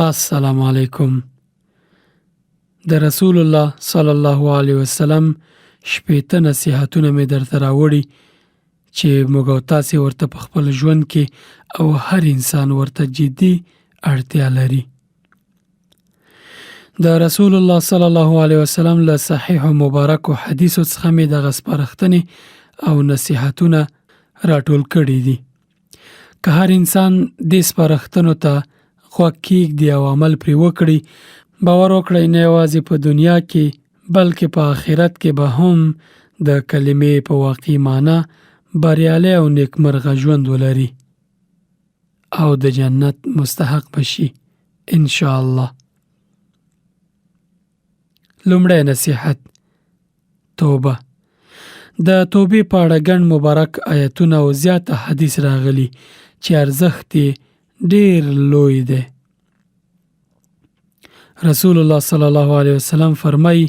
السلام علیکم. د رسول الله صلی الله علیه وسلم 60 نصیحتونه مې درته راوړي چې موږ او تاسې ورته په خپل ژوند کې او هر انسان ورته جدي اړتیا لري. د رسول الله صلی الله علیه وسلم له صحیح مبارکو حدیثو څخه مې دغه سپارښتنې او نصیحتونه راټول کړي دي. که هر انسان دې سپارښتنو ته غوږ کیږدي او عمل پرې وکړي، باور وکړئ نه یوازې په دنیا کې بلکې په آخرت کې به هم د کلمې په واقعي معنا بریالی او نیکمرغه ژوند ولري او د جنت مستحق به شي ان شاء الله. لومړی نصیحت: توبه. د توبې په اړه ګڼ مبارک آیتونه او زیات احادیث راغلي چې ارزښت یې ډیر لوی دی. رسول الله صلی الله علیه وسلم فرمایي: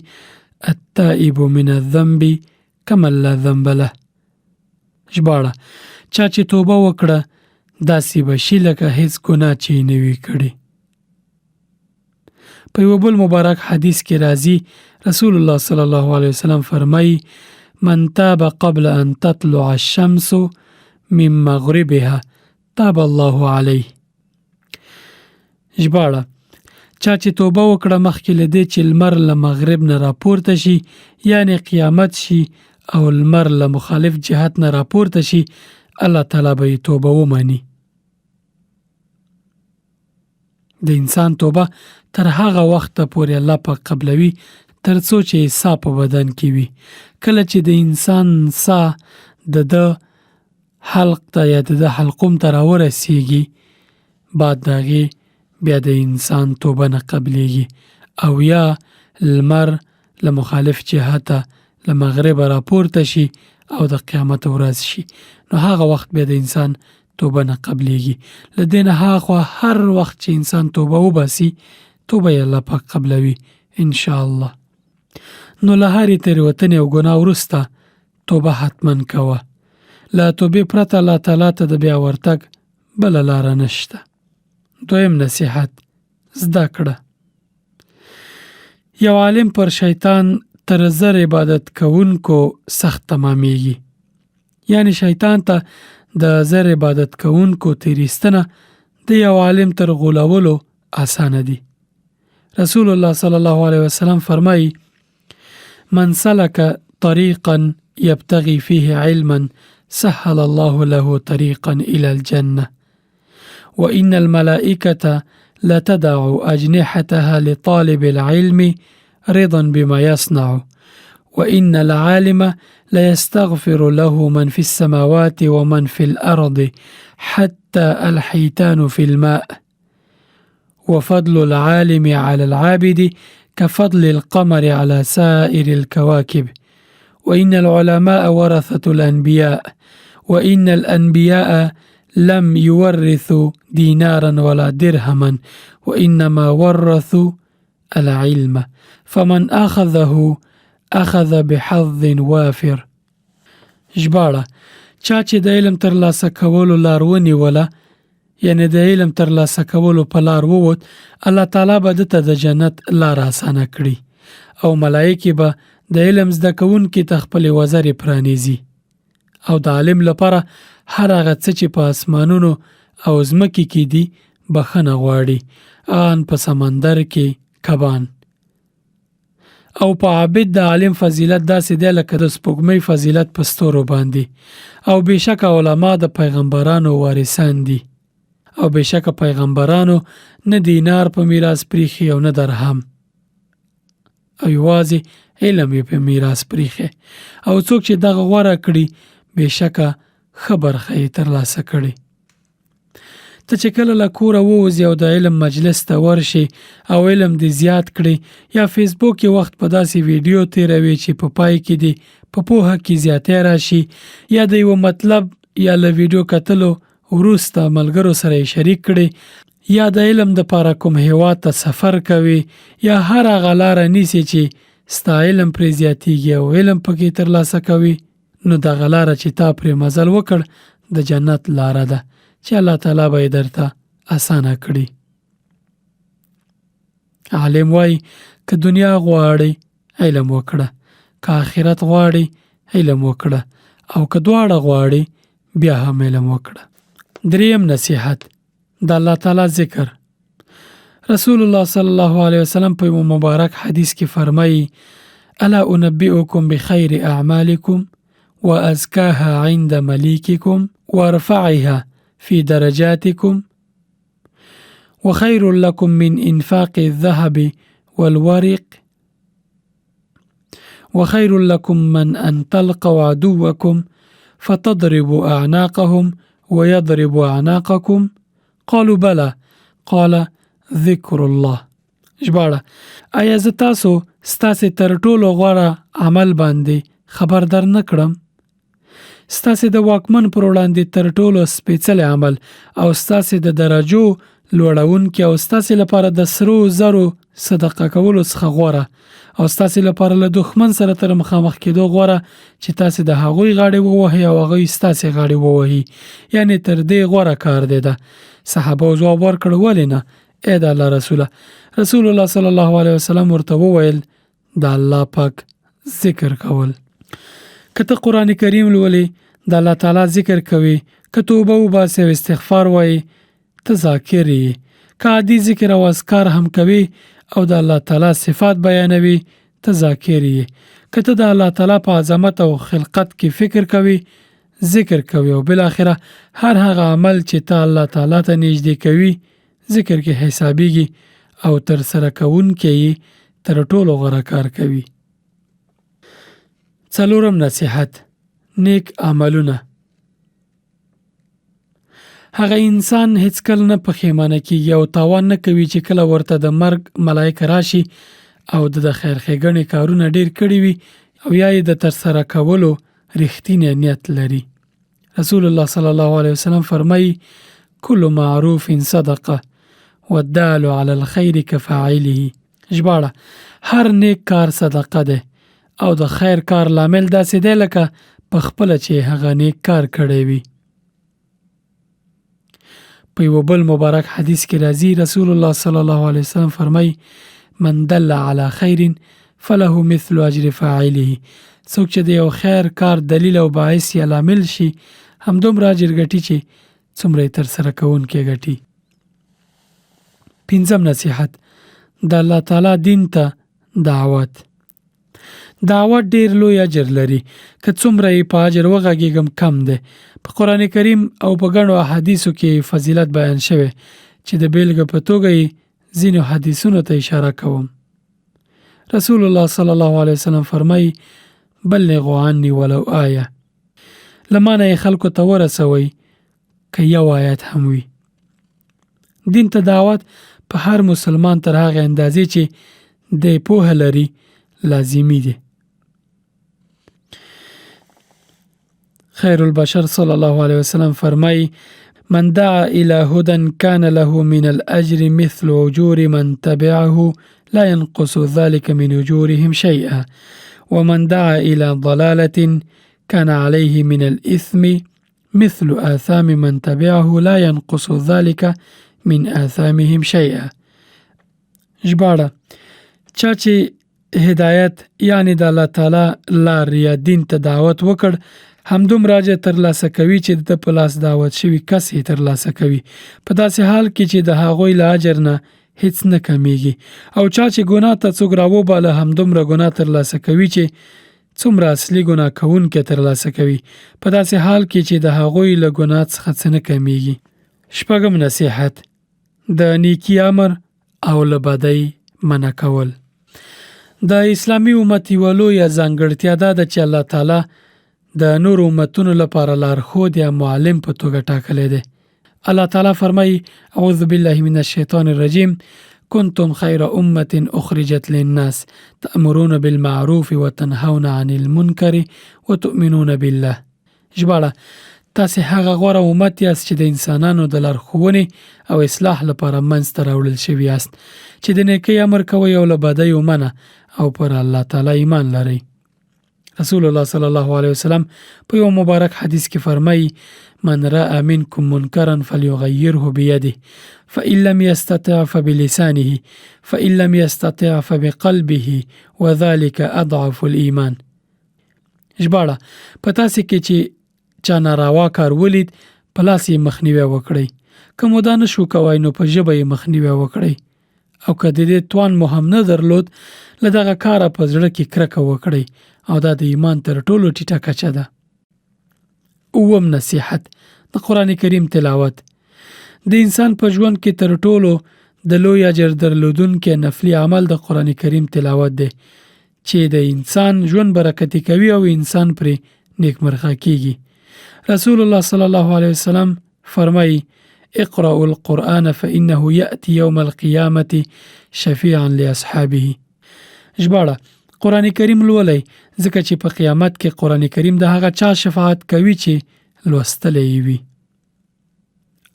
التائب من الذنب کمن لا ذنب له. ژباړه: چا چې توبه وکړه داسې به شي لکه هیڅ ګناه چې یې نه وي کړې. په یو بل مبارک حدیث کې راځي، رسول الله صلی الله علیه وسلم فرمایي: من تاب قبل ان تطلع الشمس من مغربها تاب الله علیه. ژباړه: چا چې توبه وکړه مخکې له دې چې لمر له مغرب نه راپورته شي، یعنی قیامت شي او لمر له مخالف جهت نه راپورته شي، الله تعالی به یې توبه ومني. د انسان توبه تر هغه وخته پورې الله پاک قبلوي تر څو چې یې ساه په بدن کې وي. کله چې د انسان ساه د ده حلق ته یا د ده حلقوم ته راورسیږي، بعد د هغې بیا د انسان توبه نه قبلیږي او یا لمر له مخالف جهته له مغربه راپورته شي او د قیامت ورځ شي، نو هغه وخت بیا د انسان توبه نه قبلیږي. له دې نه هاخوا هر وخت چې انسان توبه وباسي، توبه یې الله پاک قبلوي ان شاء الله. نو له هرې تېروتنې او ګناه وروسته توبه حتما کوه. له توبې پرته الله تعالی ته د بیا ورتګ بله لاره نشته. دویم نصیحت: زده کړه. یو عالم پر شیطان تر 1000 عبادت کوونکو سخت تمامیږي، یعنی شیطان ته د 1000 عبادت کوونکو تېرېستنه د یو عالم تر غولولو اسانه دي. رسول الله صلی الله علیه وسلم فرمایي: من سلك طريقا يبتغي فيه علما سهل الله له طريقا إلى الجنة، وإن الملائكة لتدع أجنحتها لطالب العلم رضا بما يصنع، وإن العالم ليستغفر له من في السماوات ومن في الأرض حتى الحيتان في الماء، وفضل العالم على العابد كفضل القمر على سائر الكواكب، وإن العلماء ورثة الأنبياء، وإن الأنبياء لم يورثوا دينارا ولا درهما، وإنما ورثوا العلم، فمن أخذه أخذ بحظ وافر. ژباړه: چا چې د علم ترلاسه کولو لار ونیوله، یعنی د علم ترلاسه کولو په لار ووت، الله تعالی به ده ته د جنت لار اسانه کړي او ملایکې به د علم زده کوونکي ته خپلې وزرې پرانیزي. او د عالم لپاره هر هغه څه چې په اسمانونو او ځمکې کې دي بخښنه غواړي، آن په سمندر کې کبان. او په عابد د عالم فضیلت داسې دی لکه د سپوږمۍ فضیلت په ستورو باندې. او بېشکه علما د پیغمبرانو وارثان دي، او بېشکه پیغمبرانو نه دینار په میراث پریښي او نه درهم، او یوازې علم یې په میراث پریښی. او څوک چې دغه غوره کړي بېشکه ښه برخه یې ترلاسه کړې. ته چې کله له کوره ووځې او د علم مجلس ته ورشې او علم دې زیات کړې، یا فیسبوک کې وخت په داسې ویډیو تېروې چې په پای کې دې په پوهه کې زیاتی راشي، یا د یوه مطلب یا له ویډیو کتلو وروسته ملګرو سره یې شریک کړې، یا د علم دپاره کوم هیواد ته سفر کوې، یا هر هغه لاره نیسې چې ستا علم پرې زیاتیږي او علم پکې ترلاسه کوې، نو دغه لاره چې تا پرې مزل وکړ د جنت لاره ده چې الله تعالی به یې درته اسانه کړي. عالم وایي که دنیا غواړې علم وکړه، که آخرت غواړې علم وکړه او که دواړه غواړې بیا هم علم وکړه. دریم نصیحت، د الله تعالی ذکر. رسول الله صلی الله علیه وسلم په یو مبارک حدیث کې فرمایي: الا انبئکم بخیر اعمالکم وازکاها عند ملیککم وارفعها فی درجاتکم وخير لكم من انفاق الذهب والورق وخير لكم من ان تلقوا عدوكم فتضربوا اعناقهم ويضرب اعناقكم قالوا بلى قال ذکر الله. ژباړه: ایا زه تاسو ستاسې تر ټولو غوره عمل باندې خبر در نه کړم؟ ستاسې د واکمن پر وړاندې تر ټولو سپېڅلی عمل او ستاسې د درجو لوړونکی او ستاسې لپاره د سرو زرو صدقه کولو څخه غوره او ستاسې لپاره له دښمن سره تر مخامخ کېدو غوره چې تاسې د هغوی غاړې ووهئ او هغوی ستاسې غاړې ووهي، یعنې تر دې غوره کار دی ده. صحابه ځواب ورکړ: ولې نه ای د الله رسوله؟ رسول الله صلی الله علیه وسلم ورته وویل: د الله پاک ذکر کول. که ته قرآن کریم لولې د الله تعالی ذکر کوي، که توبه وباسې او استغفار وایې ته ذاکر یې، که عادي ذکر او اذکار هم کوي او د الله تعالی صفات بیانوي ته ذاکر یې، که ته د الله تعالی په عظمت او خلقت کې فکر کوي ذکر کوي او بالاخره هر هغه عمل چې ته الله تعالی ته نږدې کوي ذکر کې حسابیږي او تر سره کوونکی یې تر ټولو غوره کار کوي. څلورم نصیحت، نیک عملونه. هغه انسان هیڅکله نه پښیمانه کیږي او تاوان نه کوي چې کله ورته د مرګ ملایکه راشي او د خیر ښېګڼې کارونه ډیر کړي وي او یا یې د ترسره کولو رښتینی نیت لري. رسول الله صلی الله علیه وسلم فرمایي: کل معروف صدقه والدال علی الخیر کفاعله. ژباړه: هر نیک کار صدقه ده او د خیر کار لامل داسې دی لکه په خپله چې هغه نیک کار کړی وي. په یو بل مبارک حدیث کې راځي، رسول الله صلی الله علیه وسلم فرمایي: من دل علی خیر فله مثل اجر فاعله. څوک چې د یو خیر کار دلیل او باعث یا لامل شي همدومره اجر ګټي چې څومره یې ترسره کوونکی ګټي. پنځم نصیحت، د الله تعالی دین ته دعوت. دعوت ډیر لوی اجر لري، که څومره یې په اجر وغږیږم کم دی. په قرآن کریم او په ګڼو احادیثو کې فضیلت بیان شوی چې د بیلګې په توګه یې ځینو حدیثونو ته اشاره کوم. رسول الله صلی الله علیه وسلم فرمایي: بلغوا عني ولو آیه، له مانه یې خلکو ته ورسوئ که یو آیت هم وي. دین ته دعوت په هر مسلمان تر هغې اندازې چې دی پوهه لري لازمي دی. خیر البشر صلی الله علیه وسلم فرمایي: من دعا الى هدى كان له من الاجر مثل اجور من تبعه لا ينقص ذلك من اجورهم شيئا، ومن دعا الى ضلاله كان عليه من الاثم مثل آثام من تبعه لا ينقص ذلك من آثامهم شيئا. ژباړه: چا چې هدایت یعنی د الله تعالی لار یا دین ته دعوت وکړ همدومره اجر ترلاسه کوي چې د ده په لاس دعوت شوي کس یې ترلاسه کوي، په داسې حال کې چې د هغوی له اجر نه هیڅ نه کمیږي. او چا چې ګناه ته څوک راوباله همدومره ګناه ترلاسه کوي چې څومره اصلي ګناه کوونکی ترلاسه کوي، په داسې حال کې چې د هغوی له ګناه څخه څه نه کمیږي. شپږم نصیحت، د نیکي امر او له بدۍ منع کول. د اسلامي امت یوه لویه ځانګړتیا دا ده چې الله تعالی د نورو امتونو لپاره لارښود یا معلم په توګه ټاکلی دی. الله تعالی فرمایي: اعوذ بالله من الشیطان الرجیم، کنتم خیر امة اخرجت للناس تأمرون بالمعروف وتنهون عن المنکر وتؤمنون بالله. ژباړه: تاسې هغه غوره امت یاست چې د انسانانو د لارښوونې او اصلاح لپاره منځ ته راوړل شوي یاست، چې د نیکۍ امر کوئ او له بدیو منع او پر الله تعالی ایمان لرئ. رسول الله صلی الله علیه وسلم په یو مبارک حدیث کې فرمایي: من رأى منكم منكرا فليغيره بيده، فإن لم يستطع فبلسانه، فإن لم يستطع فبقلبه، وذلك أضعف الإيمان. ژباړه: په تاسې کې چې چا ناروا کار ولید، په لاس یې مخنیوی وکړئ. که مو دا نشو کوای نو په ژبه یې مخنیوی وکړئ، او که د دې توان مو هم نه درلود، له دغه کاره په زړه کې کرکه وکړئ، او دا د ایمان تر ټولو ټیټه کچه ده. اووم نصیحت: د قرآن کریم تلاوت. د انسان په ژوند کې تر ټولو د لوی اجر درلودونکی نفلي عمل د قرآن کریم تلاوت دی، چې د انسان ژوند برکتي کوي او انسان پرې نیکمرغه کیږي. رسول الله صلی الله علیه وسلم فرمایي: اقرأوا القرآن فإنه يأتي يوم القيامة شفيعا لأصحابه. ژباړه: قرآن کریم لولئ، ځکه چې په قیامت کې قرآن کریم د هغه چا شفاعت کوي چې لوستلی یې وي.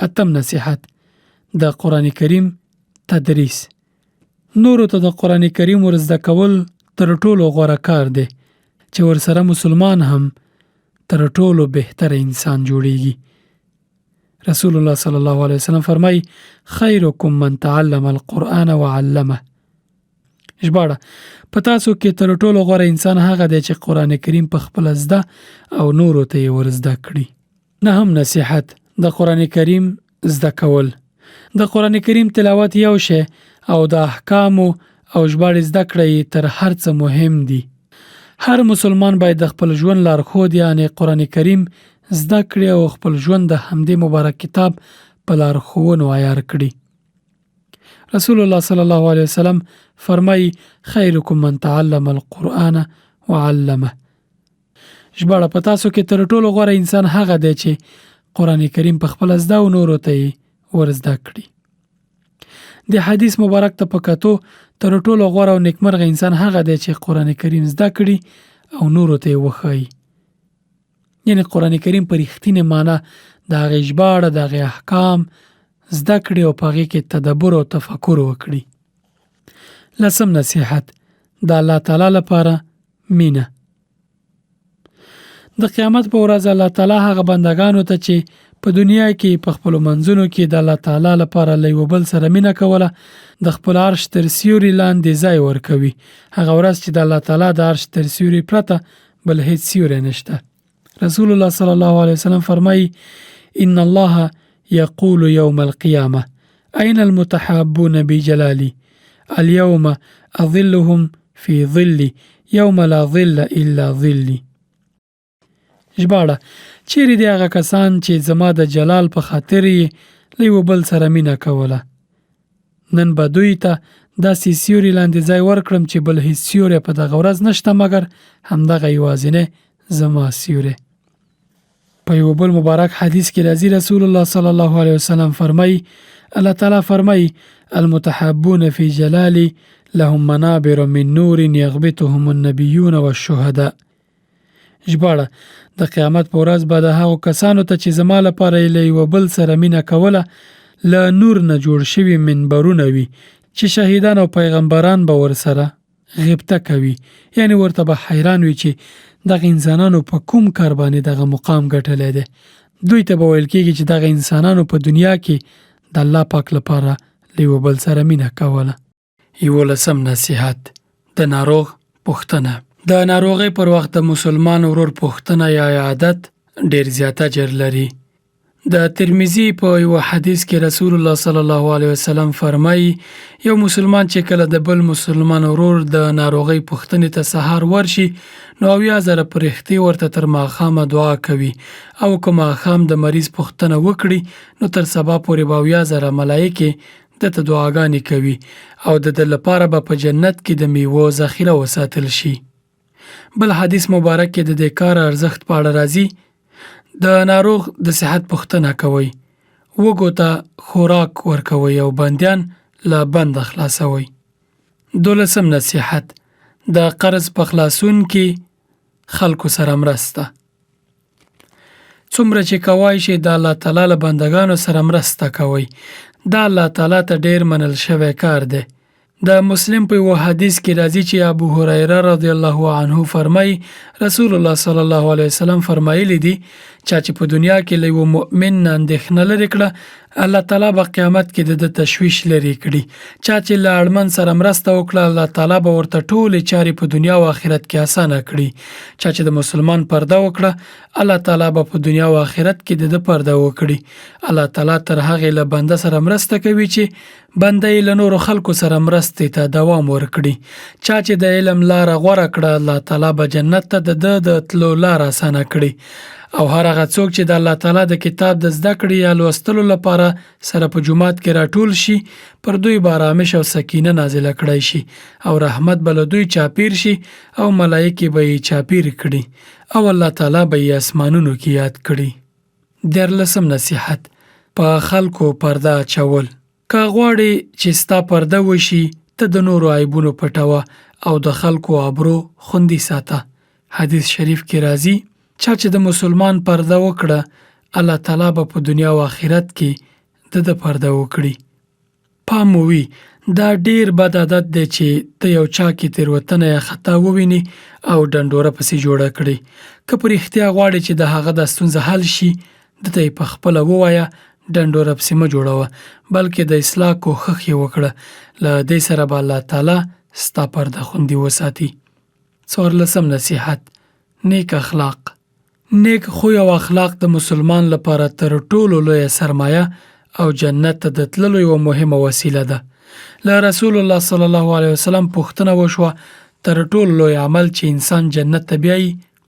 اتم نصیحت: د قرآن کریم تدریس. نورو ته د قرآن کریم ورزده کول تر ټولو غوره کار دی، چې ورسره مسلمان هم تر ټولو بهتره انسان جوړیږي. رسول الله صلی الله علیه وسلم فرمایي: خیرکم من تعلم القرآن وعلمه. ژباړه: په تاسو کې تر ټولو غوره انسان هغه دی چې قرآن کریم په خپله زده او نورو ته یې ورزده کړي. نهم نصیحت: د قرآن کریم زده کول. د قرآن کریم تلاوت یو شی او د احکامو او ژباړې زده کړه یې تر هر څه مهم دي. هر مسلمان باید د خپل ژوند لارښود یعنې قرآن کریم زده کړي او خپل ژوند د همدې مبارک کتاب په لارښوونو عیار کړي. رسول الله صلی الله علیه وسلم فرمایي: خیرکم من تعلم القرآن وعلمه. ژباړه: په تاسو کې تر ټولو غوره انسان هغه دی چې قرآن کریم په خپله زده او نورو ته یې ورزده کړي. د حدیث مبارک ته په کتو تر ټولو غوره او نیکمرغه انسان هغه دی چې قرآن کریم زده کړي او نورو ته یې وښایي. یعنې قرآن کریم په رښتینې معنی د هغې ژباړه، د هغې احکام زده کړي او په هغې کې تدبر او تفکر وکړي. لسم نصیحت: د الله تعالی لپاره مینه. د قیامت په ورځ الله تعالی هغه بندگانو ته چې په دنیا کې په خپلو منځونو کې د الله تعالی لپاره له یو بل سره مینه کوله، د خپل عرش تر سیوري لاندې ځای ورکوي. هغه ورځ چې د الله تعالی د عرش تر سیوري پرته بل هیڅ سیوری نشته. رسول الله صلی الله علیه وسلم فرمایي: ان الله يقول يوم القيامة أين المتحابون بجلالي اليوم أظلهم في ظلي يوم لا ظل إلا ظلي. ژباړه: چیرې دي هغه کسان چې زما د جلال په خاطر یې له یو بل سره مینه کوله؟ نن به دوی ته داسې سیوري لاندې ځای ورکړم چې بل هیڅ سیوری په دغه ورځ نشته مګر همدغه یوازینی زما سیوری. په یو بل مبارک حدیث کې راځي، رسول الله صلی الله علیه وسلم فرمایي: الله تعالی فرمایي: المتحبون فی جلالی لهم منابر من نور یغبطهم النبیون والشهداء. ژباړه: د قیامت په ورځ به د هغو کسانو ته چې زما لپاره یې له یوه بل سره مینه کوله له نور نه جوړ شوي منبرونه وي چې شهیدان او پیغمبران به ورسره غبطه کوي، یعنې ورته به حیران وي چې دغه انسانانو په کوم کار باندې دغه مقام ګټلی دی. دوی ته به ویل کیږي چې دغه انسانانو په دنیا کې د الله پاک لپاره له یوه بل سره مینه کوله. یولسم نصیحت: د ناروغ پوښتنه. د ناروغۍ پر وخت د مسلمان ورور پوښتنه یا عیادت ډیر زیات اجر لري. د ترمذي په یوه حدیث کې رسول الله صلی الله علیه وسلم فرمایي: یو مسلمان چې کله د بل مسلمان ورور د ناروغۍ پوښتنې ته سهار ورشي نو 70,000 پرښتې ورته تر ماښامه دعا کوي، او که ماښام د مریض پوښتنه وکړي نو تر سبا پورې به 70,000 ملایکې ده ته دعاګانې کوي، او د ده لپاره به په جنت کې د میوو ذخیره وساتل شي. بل حدیث مبارک کې د دې کار ارزښت په اړه راځي: د ناروغ د صحت پوښتنه کوئ، وږو ته خوراک ورکوئ او بندیان له بنده خلاصوئ. دولسم نصیحت: د قرض په خلاصون کې خلکو سره مرسته. څومره چې کوای شئ د الله تعالی له بندګانو سره مرسته کوئ، دا الله تعالی ته ډیر منل شوی کار دی. د مسلم په یوه حدیث کې راځي چې ابو هریره رضی الله عنه فرمایي، رسول الله صلی الله علیه وسلم فرمایلی دي، چا چې په دنیا کې له یوه مؤمن نه اندېښنه لرې کړه، الله تعالی به قیامت کې د ده تشویش لرې کړي. چا چې له اړمن سره مرسته وکړه، الله تعالی به ورته ټولې چارې په دنیا او آخرت کې اسانه کړي. چا چې د مسلمان پرده وکړه، الله تعالی به په دنیا او آخرت کې د ده پرده وکړي. الله تعالی تر هغې له بنده سره مرسته کوي چې بنده یې له نورو خلکو سره مرستې ته دوام ورکړي. چا چې د علم لاره غوره کړه، الله تعالی به جنت ته د ده د تلو لاره اسانه کړي. او هر هغه څوک چې د الله تعالی د کتاب د زده کړې یا لوستلو لپاره سره په جومات کې راټول شي، پر دوی به آرامش او سکینه نازله کړای شي او رحمت به له دوی چاپیر شي او ملایکې به یې چاپیر کړي او الله تعالی به یې اسمانونو کې یاد کړي. دیارلسم نصیحت، په خلکو پرده اچول. که غواړې چې ستا پرده وشي، ته د نورو عیبونو پټوه او د خلکو ابرو خوندي ساته. حدیث شریف کې راځي، چا چې د مسلمان پرده وکړه، الله تعالی به په دنیا او آخرت کې د ده پرده وکړي. پام مو وي، دا ډېر بد عادت دی چې ته یو چا کې تېروتنه یا خطا ووینې او ډنډوره پسې جوړه کړې. که په رښتیا غواړې چې د هغه دا ستونزه حل شي، ده ته یې په خپله ووایه، ډنډوره پسې مه جوړوه، بلکې د اصلاح کوښښ یې وکړه. له دې سره به الله تعالی ستا پرده خوندي وساتي. څوارلسم نصیحت، نیک اخلاق. نیک خوی او اخلاق د مسلمان لپاره تر ټولو لویه سرمایه او جنت ته د تللو یوه مهمه وسیله ده. له رسول الله صلی الله علیه وسلم پوښتنه وشوه، تر ټولو لوی عمل چې انسان جنت ته بیایي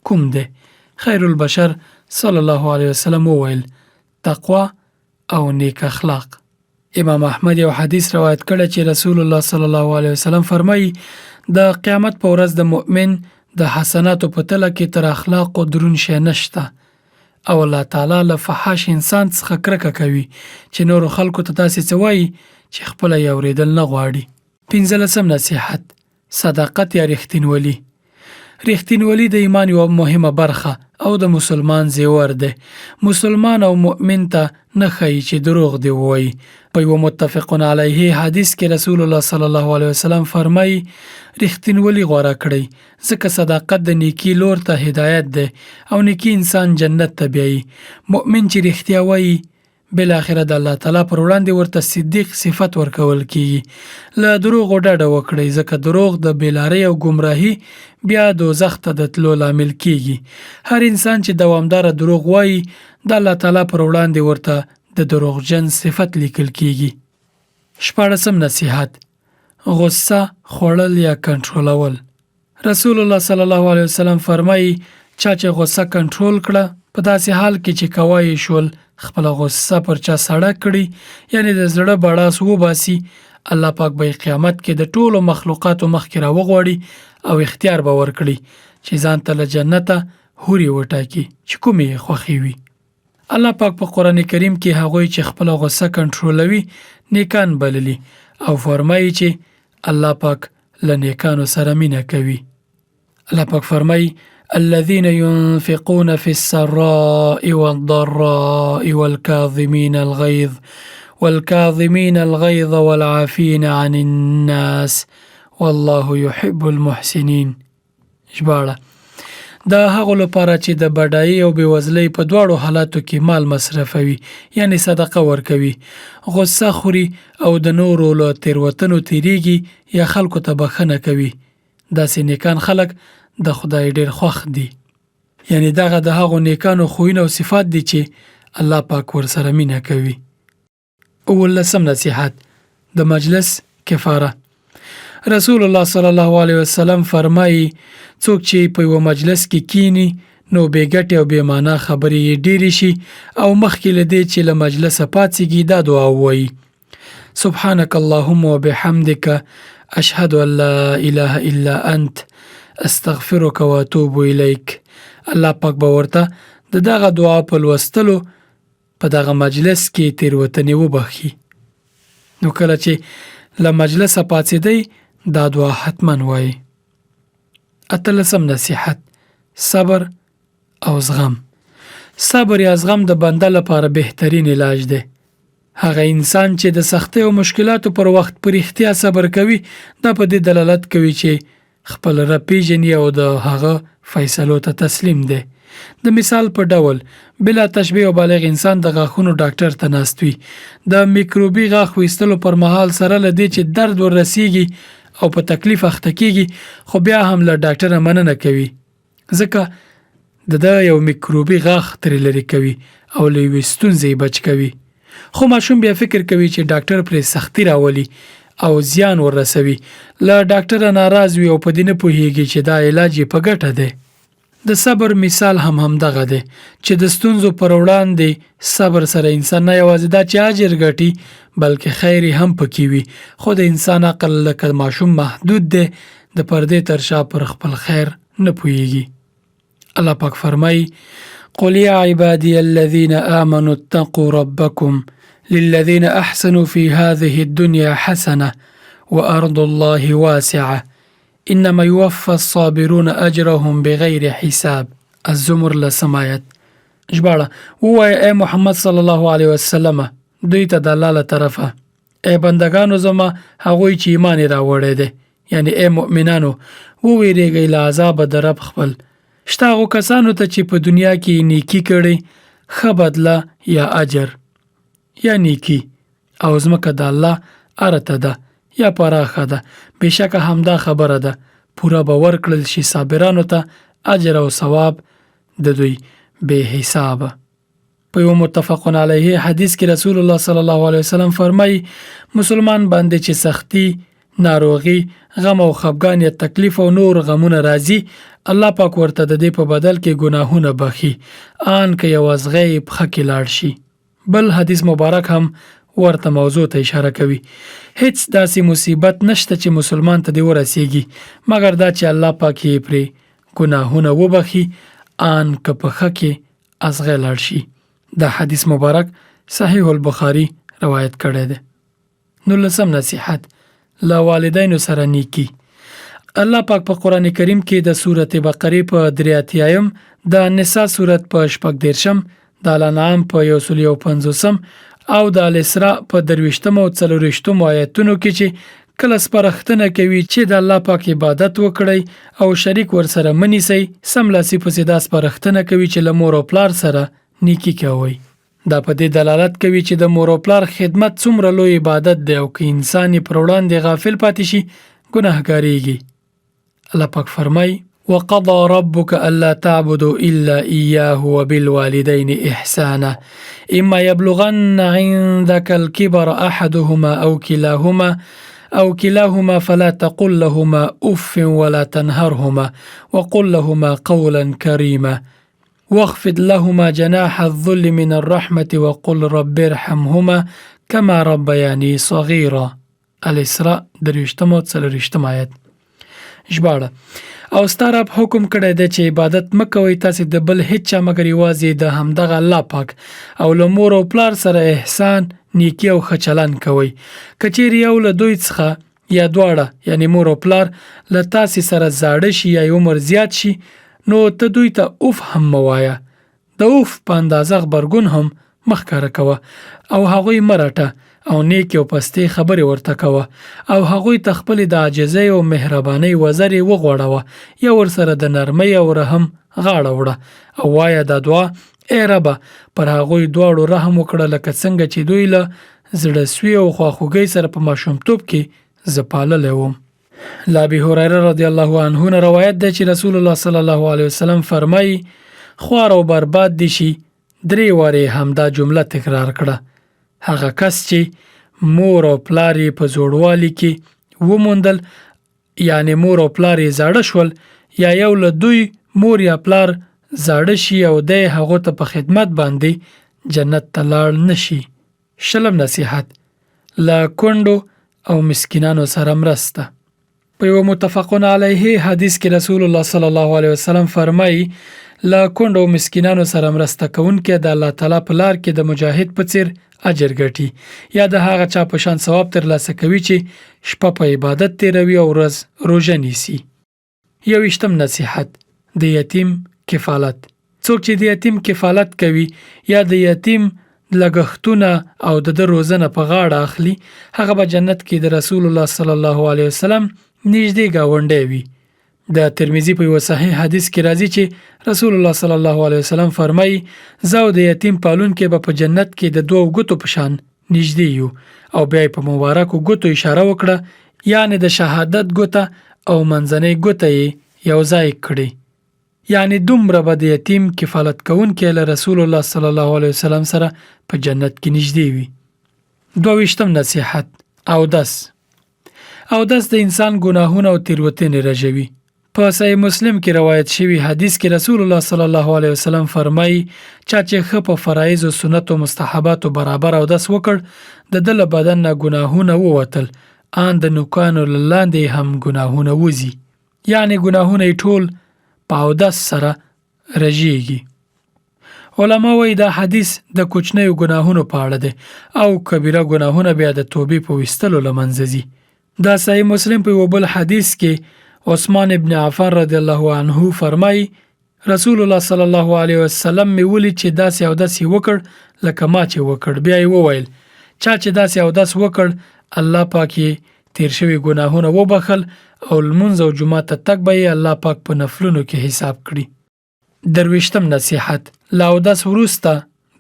کوم دی؟ خیر البشر صلی الله علیه وسلم وویل، تقوا او نیک اخلاق. امام احمد یو حدیث روایت کړی چې رسول الله صلی الله علیه وسلم فرمایي، د قیامت په ورځ د مؤمن د حسناتو په تله کې تر اخلاقو درون شی نشته او الله تعالی له فحاش انسان څخه کرکه کوي چې نورو خلکو ته داسې څه وایي چې خپله یې اورېدل نه غواړي. پنځلسم نصیحت، صداقت یا رښتینولي. رښتینولي د ایمان یوه مهمه برخه او د مسلمان زیور دی. مسلمان او مؤمن ته نه ښایي چې دروغ دې ووایي. په یوه متفق علیه حدیث کې رسول الله صلی الله علیه وسلم فرمایي، رښتینولي غوره کړئ، ځکه صداقت د نیکي لور ته هدایت دی او نیکي انسان جنت ته بیایي. مؤمن چې رښتیا وایي، بالاخره د الله تعالی پر وړاندې ورته صدیق صفت ورکول کیږي. له دروغو ډډه وکړئ، ځکه دروغ د بېلارۍ او ګمراهي بیا دوزخ ته د تلو لامل کیږي. هر انسان چې دوامداره دروغ وایي، د الله تعالی پر وړاندې ورته د دروغجن صفت لیکل کیږي. شپاړسم نصیحت، غصه خوړل یا کنټرولول. رسول الله صلی الله علیه وسلم فرمایي، چا چې غصه کنټرول کړه په داسې حال کې چې کوای یې شول خپله غصه پر چا سړه کړي، یعنې د زړه بړاس وباسي، الله پاک به یې قیامت کې د ټولو مخلوقاتو مخکې راوغواړي او اختیار به ورکړي چې ځان ته له جنته حورې وټاکي چې کومې یې خوښې وي. الله پاک په قرآن کریم کې هغوی چې خپله غصه کنټرولوي نیکان بللي او فرمایي چې الله پاک له نیکانو سره مینه کوي. الله پاک فرمایي، الذين ينفقون في السراء والضراء والكاظمين الغيظ والكاظمين الغيظ والعافين عن الناس والله يحب المحسنين. ژباړه، د هغو لپاره چې د بډایۍ او بېوزلۍ په دواړو حالاتو کې مال مصرفوي، یعنې صدقه ورکوي، غصه خوري او د نورو له تېروتنو تېرېږي یا خلکو ته بښنه کوي، داسې نیکان خلک د خدای ډېر خوښ دي. یعنې دغه د هغو نیکانو خویونه او صفات دي چې الله پاک ورسره مینه کوي. اوولسم نصیحت، د مجلس کفاره. رسول الله صلی الله علیه وسلم فرمایي، څوک چې په یوه مجلس کې کینی نو بې ګټې او بې معنا خبرې یې ډېرې شي او مخکې له دې چې له مجلسه پاڅېږي دا دعا ووایي، سبحانك اللهم وبحمدك اشهد ان لا اله الا انت استغفرك واتوب الیک. الله پاک به ورته د دغه دعا په لوستلو په دغه مجلس کې تېروتنې وبخښي. نو کله چې له مجلسه پاڅېدئ دا دعا حتما وایئ. اتلسم نصیحت، صبر او زغم. صبر یا زغم د بنده لپاره بهترین علاج دی. هغه انسان چې د سختۍ او مشکلاتو پر وخت په رښتیا صبر کوي، دا په دې دلالت کوي چې خپل رب پیژني او د هغه فیصلو ته تسلیم دی. د مثال په ډول، بلا تشبیه او بالغ انسان د غاښونو ډاکټر ته ناست وي. د میکروبي غاښ ویستلو پر مهال سره له دې چې درد ور رسیږي او په تکلیف اخته کیږي، خو بیا هم له ډاکټره مننه کوي، ځکه د ده یو میکروبي غاښ ترې لرې کوي او له یوې ستونزې یې بچ کوي. خو ماشوم بیا فکر کوي چې ډاکټر پرې سختي راولي او زیان ور رسوي، له ډاکټره ناراض وي او په دې نه پوهیږي چې دا علاج یې په ګټه دی. د صبر مثال هم همدغه دی چې د ستونزو پر وړاندې صبر سره انسان نه یوازې دا چې اجر ګټي، بلکې خیر یې هم پکې وي. خو د انسان عقل لکه ماشوم محدود دی، د پردې تر شا پر خپل خیر نه پوهیږي. الله پاک فرمایي: قل يا عبادي الذين آمنوا اتقوا ربكم للذين أحسنوا في هذه الدنيا حسنة وأرض الله واسعة انما يوفى الصابرون اجرهم بغیر حساب. الزمر لسم آیت. ژباړه: ووایه ای محمد صلی الله علیه وسلم دوی ته د الله له طرفه، ای بندگانو زما هغوی چې ایمان یې راوړی دی، یعنی ای مؤمنانو وویریږئ له عذابه د رب خپل. شته هغو کسانو ته چې په دنیا کې یې نیکي کړې ښه بدله یا اجر یا نیکي، او ځمکه د الله ارته ده یا پراخه ده، بېشکه همدا خبره ده، پوره به ورکړل شي صابرانو ته اجر او ثواب د دوی بې حسابه. په یو متفق علیه حدیث کې رسول الله صلی الله علیه وسلم فرمایي: مسلمان باندې چې سختی، ناروغي، غم او خفګان یا تکلیف او نور غمونه راځي، الله پاک ورته د دې په بدل کې ګناهونه بخي، آن که یو ازغی یې پښه کې لاړ شي. بل حدیث مبارک هم ورته موضوع ته اشاره کوي: هیڅ داسې مصیبت نشته چې مسلمان ته دې ورسیږي مګر دا چې الله پاک یې پرې ګناهونه وبخي، آن که په ښه کې ازغی لاړ شي. دا حدیث مبارک صحیح البخاري روایت کړی دی. نولسم نصیحت: له والدینو سره نیکي. الله پاک په قرآن کریم کې د سورت بقرې په 83یم، د نساء سورت په 36م، د الانعام په 151م او د الاسراء په 23م او 24مو آیتونو کې چې کله سپارښتنه کوي چې د الله پاک عبادت وکړئ او شریک ورسره مه نیسئ، سملاسي پسې دا سپارښتنه کوي چې له مور او پلار سره نیکي کوئ. دا په دې دلالت کوي چې د مور او پلار خدمت څومره لوی عبادت دی او که انسان یې پر وړاندې غافل پاتې شي ګناهګارېږي. الله پاک فرمایي: وقضى ربك ألا تعبدوا إلا إياه وبالوالدين إحسانا إما يبلغن عندك الكبر أحدهما أو كلاهما فلا تقل لهما أف ولا تنهرهما وقل لهما قولا كريما واخفض لهما جناح الذل من الرحمة وقل رب ارحمهما كما ربياني صغيرا. الاسراء 23 او 24 آیت. ژباړه: او ستا رب حکم کړی دی چې عبادت مه کوئ تاسې د بل هیڅ چا مګر یوازې د همدغه الله پاک، او له مور او پلار سره احسان، نیکي او ښه چلند کوئ. که چیرې یو له دوی څخه یا دواړه، یعنی مور او پلار، له تاسې سره زاړه شي یا یې عمر زیات شي، نو ته دوی ته اوف هم مه وایه، د اوف په اندازه غبرګون هم مه ښکاره کوه، او هغوی مه رټه، او نیکې او پستې خبرې ورته کوه، او هغوی ته خپلې د عاجزۍ او مهربانۍ وزرې وغوړوه یا ورسره د نرمۍ او رحم غاړه وړه، او وایه دا دعا: ای ربه، پر هغوی دواړو رحم وکړه لکه څنګه چې دوی له زړه سوي او خواخوږۍ سره په ماشومتوب کې زه پاللی وم. له ابي هريره رضی الله عنه نه روایت دی چې رسول الله صلی الله علیه وسلم فرمایي: خوار او برباد دي شي، درې وارې همدا جمله تکرار کړه، هغه کس چې مور او پلار یې په زوړوالي کې وموندل، یعنې مور او پلار یې زاړه شول، یا یو له دوی مور یا پلار زاړه شي او دی هغو ته په خدمت باندې جنت ته لاړ نه شي. شلم نصیحت: له کونډو او مسکینانو سره مرسته. په یو متفق علیه حدیث کې رسول الله صلی الله علیه وسلم فرمایي: له کونډو او مسکینانو سره مرسته کوونکی د الله تعالی په لار کې د مجاهد په څیر اجر ګټي، یا د هغه چا په شان ثواب ترلاسه کوي چې شپه په عبادت تیروي او ورځ روژه نیسي. 21م نصیحت: د یتیم کفالت. څوک چې د یتیم کفالت کوي یا د یتیم لګښتونه او د ده روزنه په غاړه اخلي، هغه به جنت کې د رسول الله صلی الله علیه وسلم نږدې ګاونډی وي. د ترمذي په یوه صحیح حدیث کې راځي چې رسول الله صلی الله علیه وسلم فرمایي، زه او د یتیم پالونکی به په جنت کې د دوو ګوتو په شان نږدې یو، او بیا یې په مبارکو ګوتو اشاره وکړه، یعنې د شهادت ګوته او منځنۍ ګوته یې یو ځای کړې. یعنې دومره به د یتیم کفالت کوونکی له رسول الله صلی الله علیه وسلم سره په جنت کې نږدې وي. 22م نصیحت، اودس. اودس د انسان ګناهونه او تیروتنې رژوي. په صحیح مسلم کې روایت شوی حدیث کې رسول الله صلی الله علیه وسلم فرمایي، چا چې ښه په فرایض او سنتو مستحباتو برابر اودس وکړ، د ده له بدن نه ګناهونه ووتل، آن د نوکانو له لاندې هم ګناهونه وځي، یعنې ګناهونه یې ټول په اودس سره رژیږي. علما وایي دا حدیث د کوچنیو ګناهونو په اړه دی او کبیره ګناهونه بیا د توبې په ویستلو له منځه ځي. دا صحیح مسلم په یو بل حدیث کې عثمان ابن عفان رضی الله عنه فرمایي، رسول الله صلی الله علیه وسلم مې ولید چې داسې اودس یې وکړ لکه ما چې وکړ. بیا یې وویل، چا چې داسې اودس وکړ الله پاک یې تیر شوي ګناهونه وبخل او لمونځ او جومات ته تګ به یې الله پاک په نفلونو کې حساب کړي. 23م نصیحت، له اودس وروسته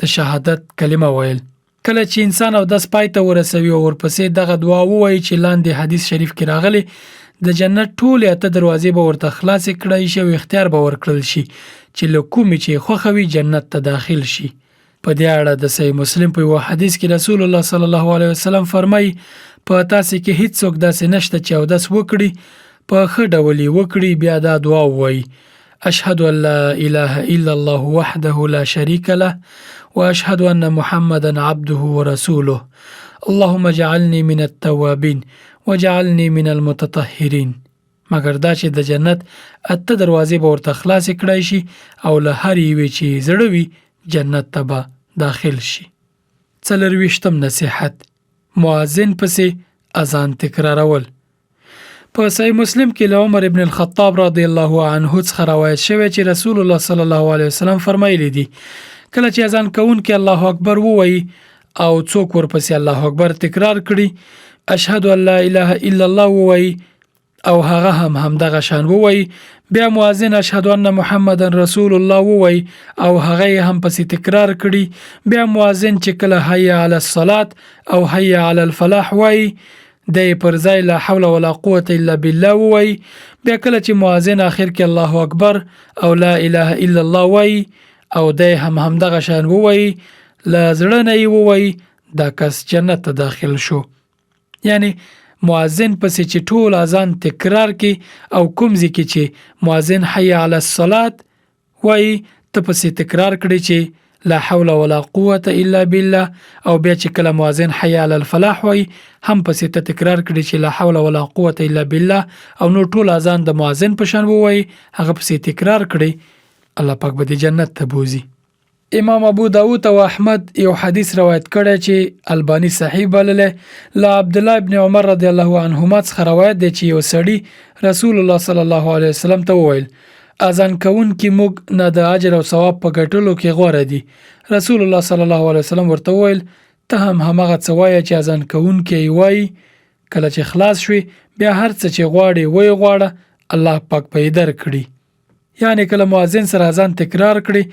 د شهادت کلمه ویل. کله چې انسان اودس پای ته ورسوي او ورپسې دغه دعا ووایي چې لاندې حدیث شریف کې راغلي، د جنت ټولې 8 دروازې به ورته خلاصې کړای شي او اختیار به ورکړل شي چې له کومې چې خوښه وي جنت ته داخل شي. په دې اړه د صحیح مسلم په یوه حدیث کې رسول الله صلی الله علیه وسلم فرمایي، په تاسې کې هیڅوک داسې نشته چې اودس وکړي، په ښه ډول یې وکړي، بیا دا دعا ووایي، اشهد ان لا اله الا الله وحده لا شریک له واشهد ان محمدا عبده ورسوله اللهم اجعلني من التوابین وجعلني من المتطهرین. مګر دا چې د جنت 8 دروازې به ورته خلاصې کړای شي او له هر یوې چې زړه وي جنت ته به داخل شي. 24م نصیحت، مؤذن پسې اذان تکرارول. په صحیح مسلم کې له عمر ابن الخطاب رضی الله عنه څخه روایت شوی چې رسول الله صلی الله علیه وسلم فرمایلی دي، کله چې اذان کوونکی الله اکبر ووایي او څوک ورپسې الله اکبر تکرار کړي، اشهد ان لا اله الا الله ووایي او هغه هم همدغه شان ووایي، بیا مؤذن اشهد ان محمدا رسول الله ووایي او هغه یې هم پسې تکرار کړي، بیا مؤذن چې کله حي علی الصلاة او حي علی الفلاح وایي، دی پر ځای لا حول ولا قوة الا بالله ووایي، بیا کله چې مؤذن آخر کې الله اکبر او لا اله الا الله وایي او دی هم همدغه شان ووایي، له زړه نه یې ووایي، دا کس جنت ته داخل شو. یعنی مؤذن پسې چې ټول اذان تکرار کې او کوم ځای کې چې مؤذن حي علی الصلاة وایي، ته پسې تکرار کړي چې لا حول ولا قوة الا بالله، او بیا چې کله مؤذن حي علی الفلاح وایي هم پسې ته تکرار کړي چې لا حول ولا قوة الا بالله، او نور ټول اذان د مؤذن په شان ووایي، هغه پسې تکرار کړي، الله پاک به دې جنت ته بوځي. امام ابو داود او احمد یو حدیث روایت کړی چې الباني صحیح بللی، له عبدالله ابن عمر رضی الله عنهما څخه روایت دی چې یو سړي رسول الله صلی الله علیه وسلم ته وویل، اذان کوونکي موږ نه د اجر او ثواب په ګټلو کې غوره دي. رسول الله صلی الله علیه وسلم ورته وویل، ته هم هماغه څه وایه چې اذان کوونکی یې وایي، کله چې خلاص شوې بیا هر څه چې غواړې ویې غواړه، الله پاک به یې درکړي. یعنی کله مؤذن سره اذان تکرار کړي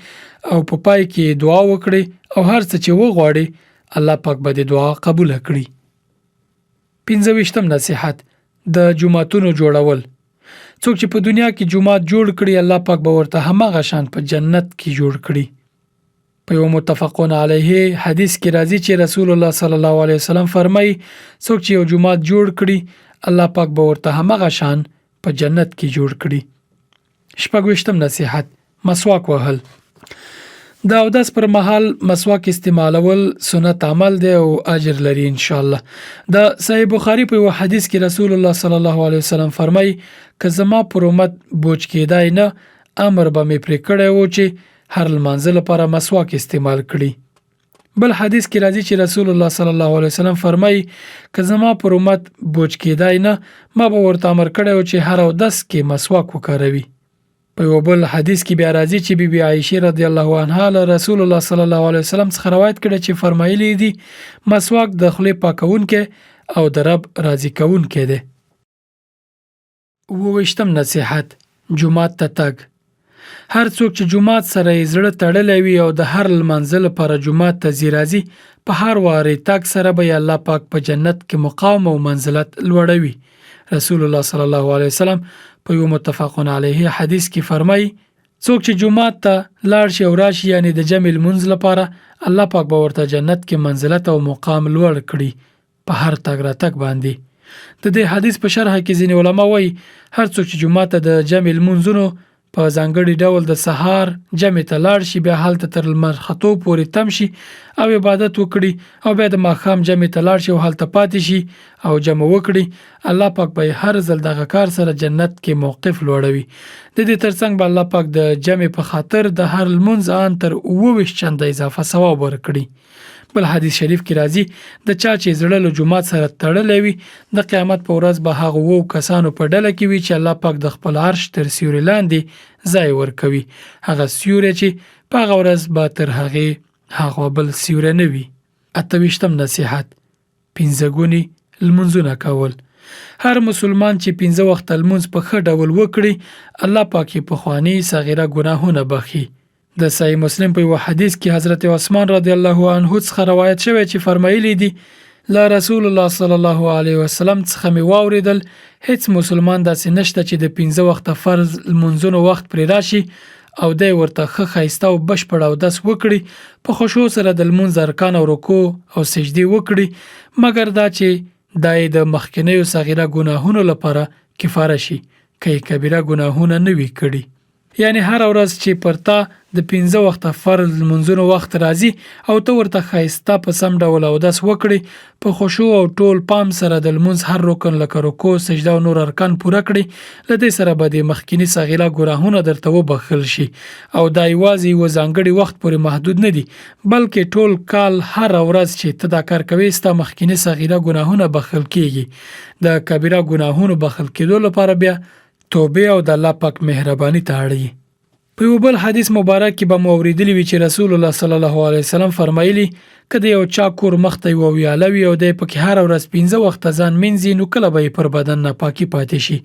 او په پای کې دعا وکړي او هر څه چې وغواړي الله پاک به د دعا قبوله کړي. 25م نصیحت، د جوماتونو جوړول. څوک چې په دنیا کې جومات جوړ کړي الله پاک به ورته هماغه شان په جنت کې جوړ کړي. په یو متفقون علیه حدیث کې راځي چې رسول الله صلی الله علیه وسلم فرمایي، څوک چې یو جومات جوړ کړي الله پاک به ورته هماغه شان په جنت کې جوړ کړي. 26م نصیحت، مسواک وهل. د اودس پر مهال مسواک استعمالول سنت عمل دی او اجر لري ان شاء الله. د صحیح بخاری په یو حدیث کې رسول الله صلی الله علیه وسلم فرمایي، که زما پر امت بوج کېدای نه، امر به مې پرې کړی و چې هر لمانځه لپاره مسواک استعمال کړي. بل حدیث کې راځي چې رسول الله صلی الله علیه وسلم فرمایي، که زما پر امت بوج کېدای نه، ما به ورته امر کړی و چې هر اودس کې مسواک وکاروي. په یو بل حدیث کې بیا راځي چې بی بی عایشه رضی الله عنها له رسول الله صلی الله علیه وسلم څخه روایت کړی چې فرمایلی دي، مسواک د خولې پاکوونکی او د رب راضي کوونکی دی. 27 نصیحت، جومات ته تګ. هر څوک چې جومات سره یې زړه تړلی وي او د هر لمانځه لپاره جومات ته ځي راځي، په هر وارې تګ سره به یې الله پاک په جنت کې مقام او منزلت لوړوي. رسول الله صلی الله علیه وسلم په یو متفق علیه حدیث کې فرمایي، څوک چې جومات ته لاړ شي او راشي، یعنی د جمع لمونځ لپاره، الله پاک به ورته جنت کې منزلت او مقام لوړ کړي په هر تګ راتګ باندې. د دې حدیث په شرح کې ځینې علما وایي، هر څوک چې جومات ته د جمع لمونځونو په ځانګړي ډول د سهار جمع ته لاړ شي، بیا هلته تر لمر ختو پورې تم شي او عبادت وکړي، او بیا د ماښام جمع ته لاړ شي او هلته پاتې شي او جمع وکړي، الله پاک به یې هر ځل دغه کار سره جنت کې موقف لوړوي. د دې ترڅنګ به الله پاک د جمع په خاطر د هر لمونځ آن تر 27 چنده اضافه ثواب ورکړي. بل حدیث شریف کې راځي، د چا چې زړه له جومات سره تړلی وي، د قیامت په ورځ به هغو 7 کسانو په ډله کې وي چې الله پاک د خپل عرش تر سیوري لاندې ځای ورکوي، هغه سیوری چې په هغه ورځ به تر هغې هغه بل سیوری نه وي. 28 نصیحت، 5 ګوني لمونځونه کول. هر مسلمان چې 5 وخته لمونځ په ښه ډول وکړي، الله پاک یې پخواني صغیره ګناهونه بخښي. د صحیح مسلم په یو حدیث کې حضرت عثمان رضی الله عنه څخه روایت شوی چې فرمایلی دي، له رسول الله صلی الله علیه وسلم څخه مې واورېدل، هیڅ مسلمان داسې نشته چې د 5 وخته فرض لمونځونو وخت پرې راشي او دی ورته ښه ښایسته او بشپړ اودس وکړي، په خشوع سره د لمونځ ارکان او رکوع او سجدې وکړي، مګر دا چې دا یې د مخکنیو صغیره ګناهونو لپاره کفاره شي، که یې کبیره ګناهونه نه وي کړي. یعنی هره ورځ چې پر تا د 5 وخته فرض لمونځونو وخت راځي او ته ورته ښایسته په سم ډول اودس وکړې، په خشوع او ټول پام سره د لمونځ هر رکن لکه رکوع، سجده او نور ارکان پوره کړې، له دې سره به د مخکیني صغیره ګناهونه درته وبخښل شي. او دا یوازې یوه ځانګړي وخت پورې محدود نه دي، بلکې ټول کال هره ورځ چې ته دا کار کوې، ستا مخکیني صغیره ګناهونه بخښل کیږي. د کبیره ګناهونو بخښل کېدو لپاره بیا توبې او د الله پاک مهرباني ته اړ یې. په یو بل حدیث مبارک کې به مو اورېدلي وي چې رسول الله صلی الله علیه وسلم فرمایلي، که د یو چا کور مخته یوه ویاله وي او دی پکې هره ورځ 5 وخته ځان مینځي، نو کله به یې پر بدن ناپاکي پاتې شي.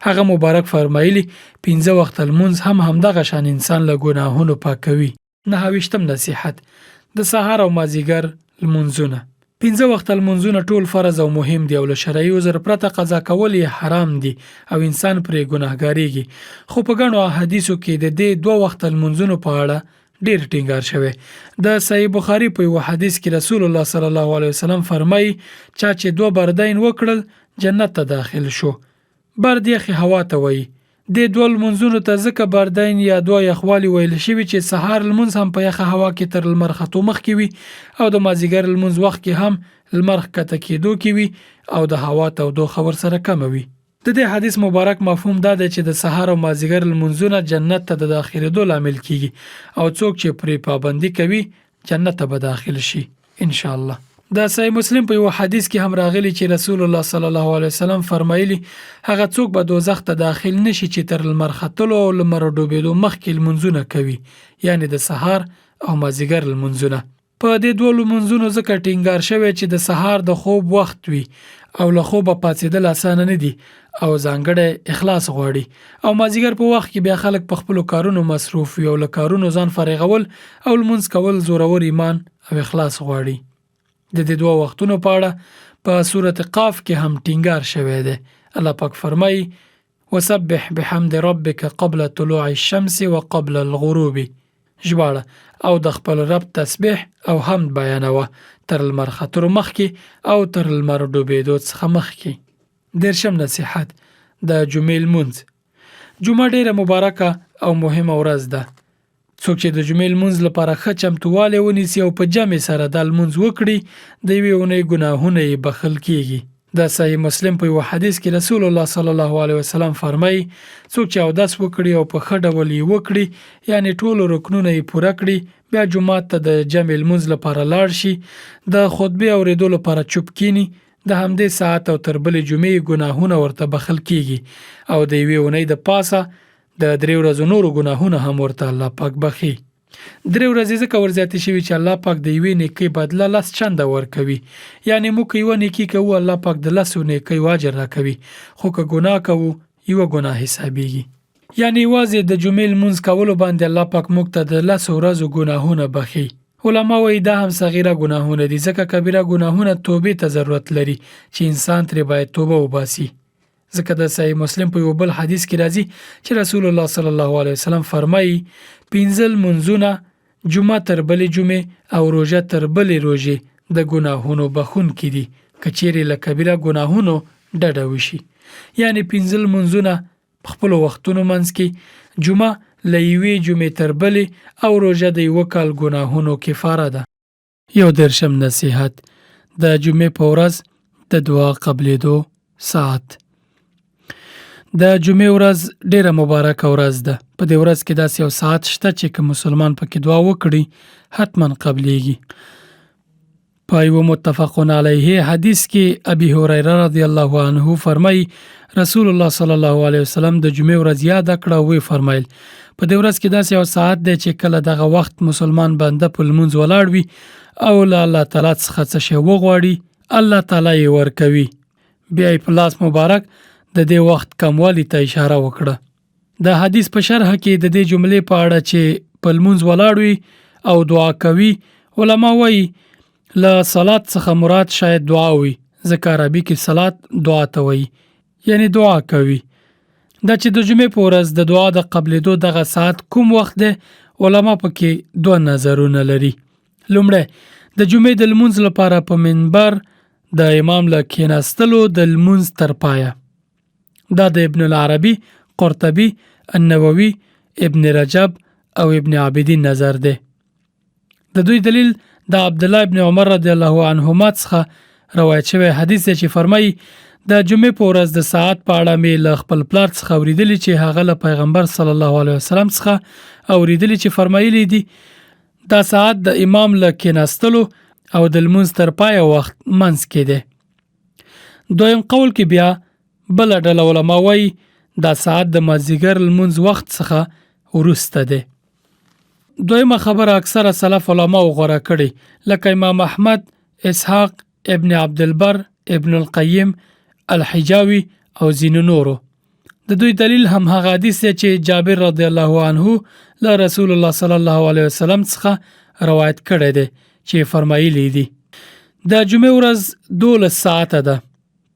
هغه مبارک فرمایلي، 5 وخته لمونځ هم همدغه شان انسان له ګناهونو پاکوي. 29 نصیحت، د سهار او مازیګر لمونځونه. 5 وخته لمونځونه ټول فرض او مهم دي او له شرعي عذر پرته قضا کول یې حرام دي او انسان پرې ګناهګارېږي، خو په ګڼو احادیثو کې د دې 2 وخته لمونځونو په اړه ډېر ټینګار شوی. د صحیح بخاري په یوه حدیث کې رسول الله صلی الله علیه وسلم فرمایي، چا چې 2 بردین وکړل جنت ته داخل شو. برد یخې هوا ته وایي. دې 2 لمونځونو ته ځکه بردین یا 2 یخوالي ویل شوي چې سهار لمونځ هم په یخه هوا کې تر لمر ختو مخکې وي او د مازیګر لمونځ وخت کې هم لمر ښکته کېدو کې وي او د هوا تودوخه ورسره کمه وي. د دې حدیث مبارک مفهوم دا دی چې د سهار او مازیګر لمونځونه جنت ته د داخلېدو لامل کیږي او څوک چې پرې پابندي کوي جنت ته به داخل شي ان شاء الله. د صحیح مسلم په یو حدیث کې هم راغلي چې رسول الله صلی الله علیه وسلم فرمایلی، هغه څوک به دوزخ ته داخل نشي چې تر لمر ختلو او لمر ډوبېدو مخکې لمونځونه کوي، یعنی د سهار او مازیګر لمونځونه. په دې 2 لمونځونو ځکه ټینګار شوی چې د سهار د خوب وخت وي او له خوبه پاڅېدل اسانه نه دي او ځانګړی اخلاص غواړي، او مازیګر په وخت کې بیا خلک په خپلو کارونو مصروف وي او له کارونو ځان فارغول او لمونځ کول زورور ایمان او اخلاص غواړي. د دې 2 وختونو په اړه په سورة قاف کې هم ټینګار شوی دی. الله پاک فرمایي، وسبح بحمد ربک قبل طلوع الشمس وقبل الغروب. ژباړه، او د خپل رب تسبیح او حمد بیانوه تر لمر ختلو مخکې او تر لمر ډوبېدو څخه مخکې. 30 نصیحت، د جمعې لمونځ. جمعه ډېره مبارکه او مهمه ورځ ده. څوک چې د جمعې لمونځ لپاره ښه چمتووالی ونیسي او په جمع سره دا لمونځ وکړي، د یوې اونۍ ګناهونه یې بخښل کیږي. د صحیح مسلم په یوه حدیث کې رسول الله صلی الله علیه وسلم فرمایي، څوک چې اودس وکړي او په ښه ډول یې وکړي، یعنی ټولو رکنونه یې پوره کړي، بیا جومات ته د جمع لمونځ لپاره لاړ شي، د خطبې اورېدو لپاره چوپ کیني، د همدې ساعت او تر بلې جمعې یې ګناهونه ورته بخښل کیږي او د یوې اونۍ د پاسه د درې ورځو نورو ګناهونه هم ورته الله پاک بخښي. درې ورځې ځکه ورزیاتې شوي چې الله پاک د یوې نیکۍ بدله لس چنده ورکوي. یعنې موږ که یوه نیکي کوو، الله پاک د لسو نیکیو اجر راکوي، خو که ګناه کوو، یوه ګناه حسابیږي. یعنې یوازې د جمعې لمونځ کولو باندې الله پاک موږ ته د لسو ورځو ګناهونه بخښي. علما وایي دا هم صغیره ګناهونه دي، ځکه کبیره ګناهونه توبې ته ضرورت لري چې انسان ترې باید توبه وباسي. ځکه د صحیح مسلم په یو بل حدیث کې راځي چې رسول الله صلی الله علیه وسلم فرمایي، پنځه لمونځونه، جمعه تر بلې جمعې او روژه تر بلې روژې د ګناهونو بخښونکي دي، که چیرې له کبیره ګناهونو ډډه وشي. یعنې پنځه لمونځونه په خپلو وختونو منځ کې، جمعه له یوې جمعې تر بلې او روژه د یوه کال ګناهونو کفاره ده. یو دېرشم نصیحت، د جمعې په ورځ د دعا قبلېدو ساعت. د جمعې ورځ ډیره مبارکه ورځ ده. په دې ورځ کې داسې یو ساعت شته چې که مسلمان پکې دعا وکړي حتما قبلیږي. په یو متفق علیه حدیث کې ابي هريره رضی الله عنه فرمایي، رسول الله صلی الله علیه وسلم د جمعې ورځ یاد کړه او وی فرمایل، په دې ورځ کې داسې یو ساعت دی چې کله دغه وخت مسلمان بنده په لمونځ ولاړ وي او له الله تعالی څخه څه شی وغواړي، الله تعالی یې ورکوي. بیا یې په لاس مبارک د دې وخت کموالي ته اشاره وکړه. د حدیث په شرح کې د دې جملې په اړه چې په لمونځ ولاړ وي او دعا کوي، علما وایي له صلات څخه مراد شاید دعا وي، ځکه عربي کې صلات دعا ته وایي، یعنی دعا کوي. دا چې د جمعې په ورځ د دعا د قبلېدو دغه ساعت کوم وخت دی، علما پکې دوه نظرونه لري. لومړی، د جمعې د لمونځ لپاره په منبر د امام له کېناستلو د لمونځ تر پایه. دا د ابن العربي، قرطبي، النووي، ابن رجب او ابن عابدین نظر دی. د دوی دلیل د عبد الله ابن عمر رضی الله عنهما څخه روایت شوی حدیث دی چې فرمایي، د جمعې په ورځ د ساعت په اړه مې له خپل پلار څخه اوریدلی چې هغه له پیغمبر صلی الله علیه وسلم څخه اوریدلی چې فرمایلی دي، دا ساعت د امام له کېناستلو او د لمونځ تر پایه وخت منځ کې دی. دویم قول کې بیا بله ډله علما وایي دا ساعت د مازدیګر لمونځ وخت څخه وروسته دی. دویمه خبره اکثره سلف علماو غوره کړې، لکه امام احمد، اسحاق، ابن عبدالبر، ابن القیم، الحجاوي او ځینو نورو. د دوی دلیل هم هغه حدیث دی چې جابر رضی الله عنه له رسول الله صلی الله علیه وسلم څخه روایت کړی دی چې فرمایلی دي، د جمعې ورځ 12 ساعته ده،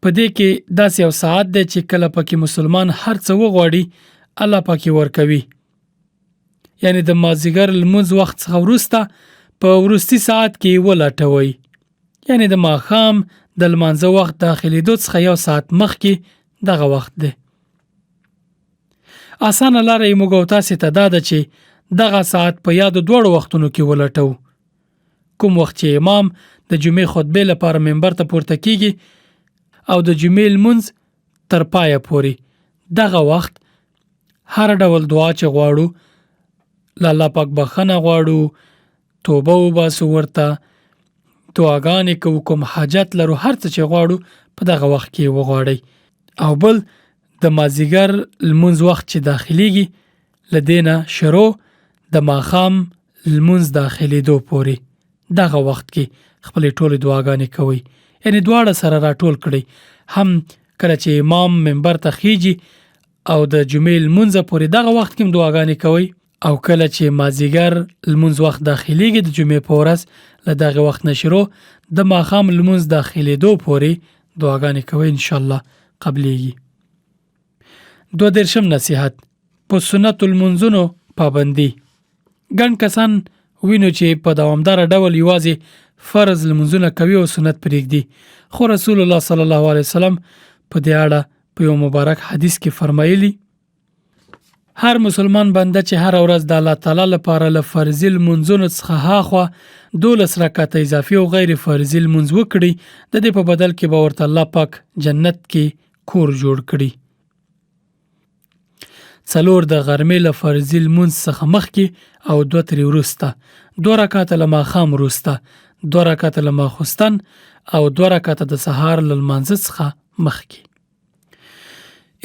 په دې کې داسې یو ساعت دی چې کله پکې مسلمان هر څه وغواړي الله پاکې ورکوي. یعنی د مازیګر لمونځ وخت څخه وروسته په وروستي ساعت کې ولټوئ، یعنی د ماښام د لمانځه وخت داخلېدو څخه یو ساعت مخکې دغه وخت دی. اسانه لاره یې موږ او تاسې ته دا ده چې دغه ساعت په یادو دواړو وختونو کې ولټوو. کوم وخت چې امام د جمعې خطبې لپاره منبر ته پورته کیږي او د جمعې لمونځ تر پایه پورې دغه وخت هر ډول دعا چې غواړو، له الله پاک بخښنه غواړو، توبه وباسو، ورته دعاګانې کوو، کوم حاجت لرو، هر څه چې غواړو په دغه وخت کې وغواړئ. او بل د مازیګر لمونځ وخت چې داخليږي له دې نه شروع د ماښام لمونځ داخلېدو پورې دغه وخت کې خپلې ټولې دعاګانې کوئ. یعنی دواړه سره راټول کړئ، هم کله چې امام منبر ته خیږي او د جمعې لمونځ پورې دغه وخت کې هم دعاګانې کوئ، او کله چې مازیګر لمونځ وخت داخليږي د جمعې په ورځ له دغه وخت نه شروع د ماښام لمونځ داخلېدو پورې دعاګانې کوئ، ان شاء الله قبليږي. دوه دېرشم نصیحت، په سنتو لمونځونو پابندي. ګڼ کسان وینو چې په دوامداره ډول یوازې فرض لمونځونه کوي او سنت پرېږدي، خو رسول الله صلی الله علیه وسلم په دې اړه په یو مبارک حدیث کې فرمایلی، هر مسلمان بنده چې هره ورځ د الله تعالی لپاره له فرضي لمونځونو څخه هاخوا 12 رکعته اضافي او غیر فرضي لمونځ وکړي، د دې په بدل کې به ورته الله پاک جنت کې کور جوړ کړي. 4 د غرمې له فرضي لمونځ څخه مخکې او 2 ترې وروسته، 2 رکعته له ماښام وروسته، 2 رکعته له ماخوستن او 2 رکعته د سهار له لمانځه څخه مخکې.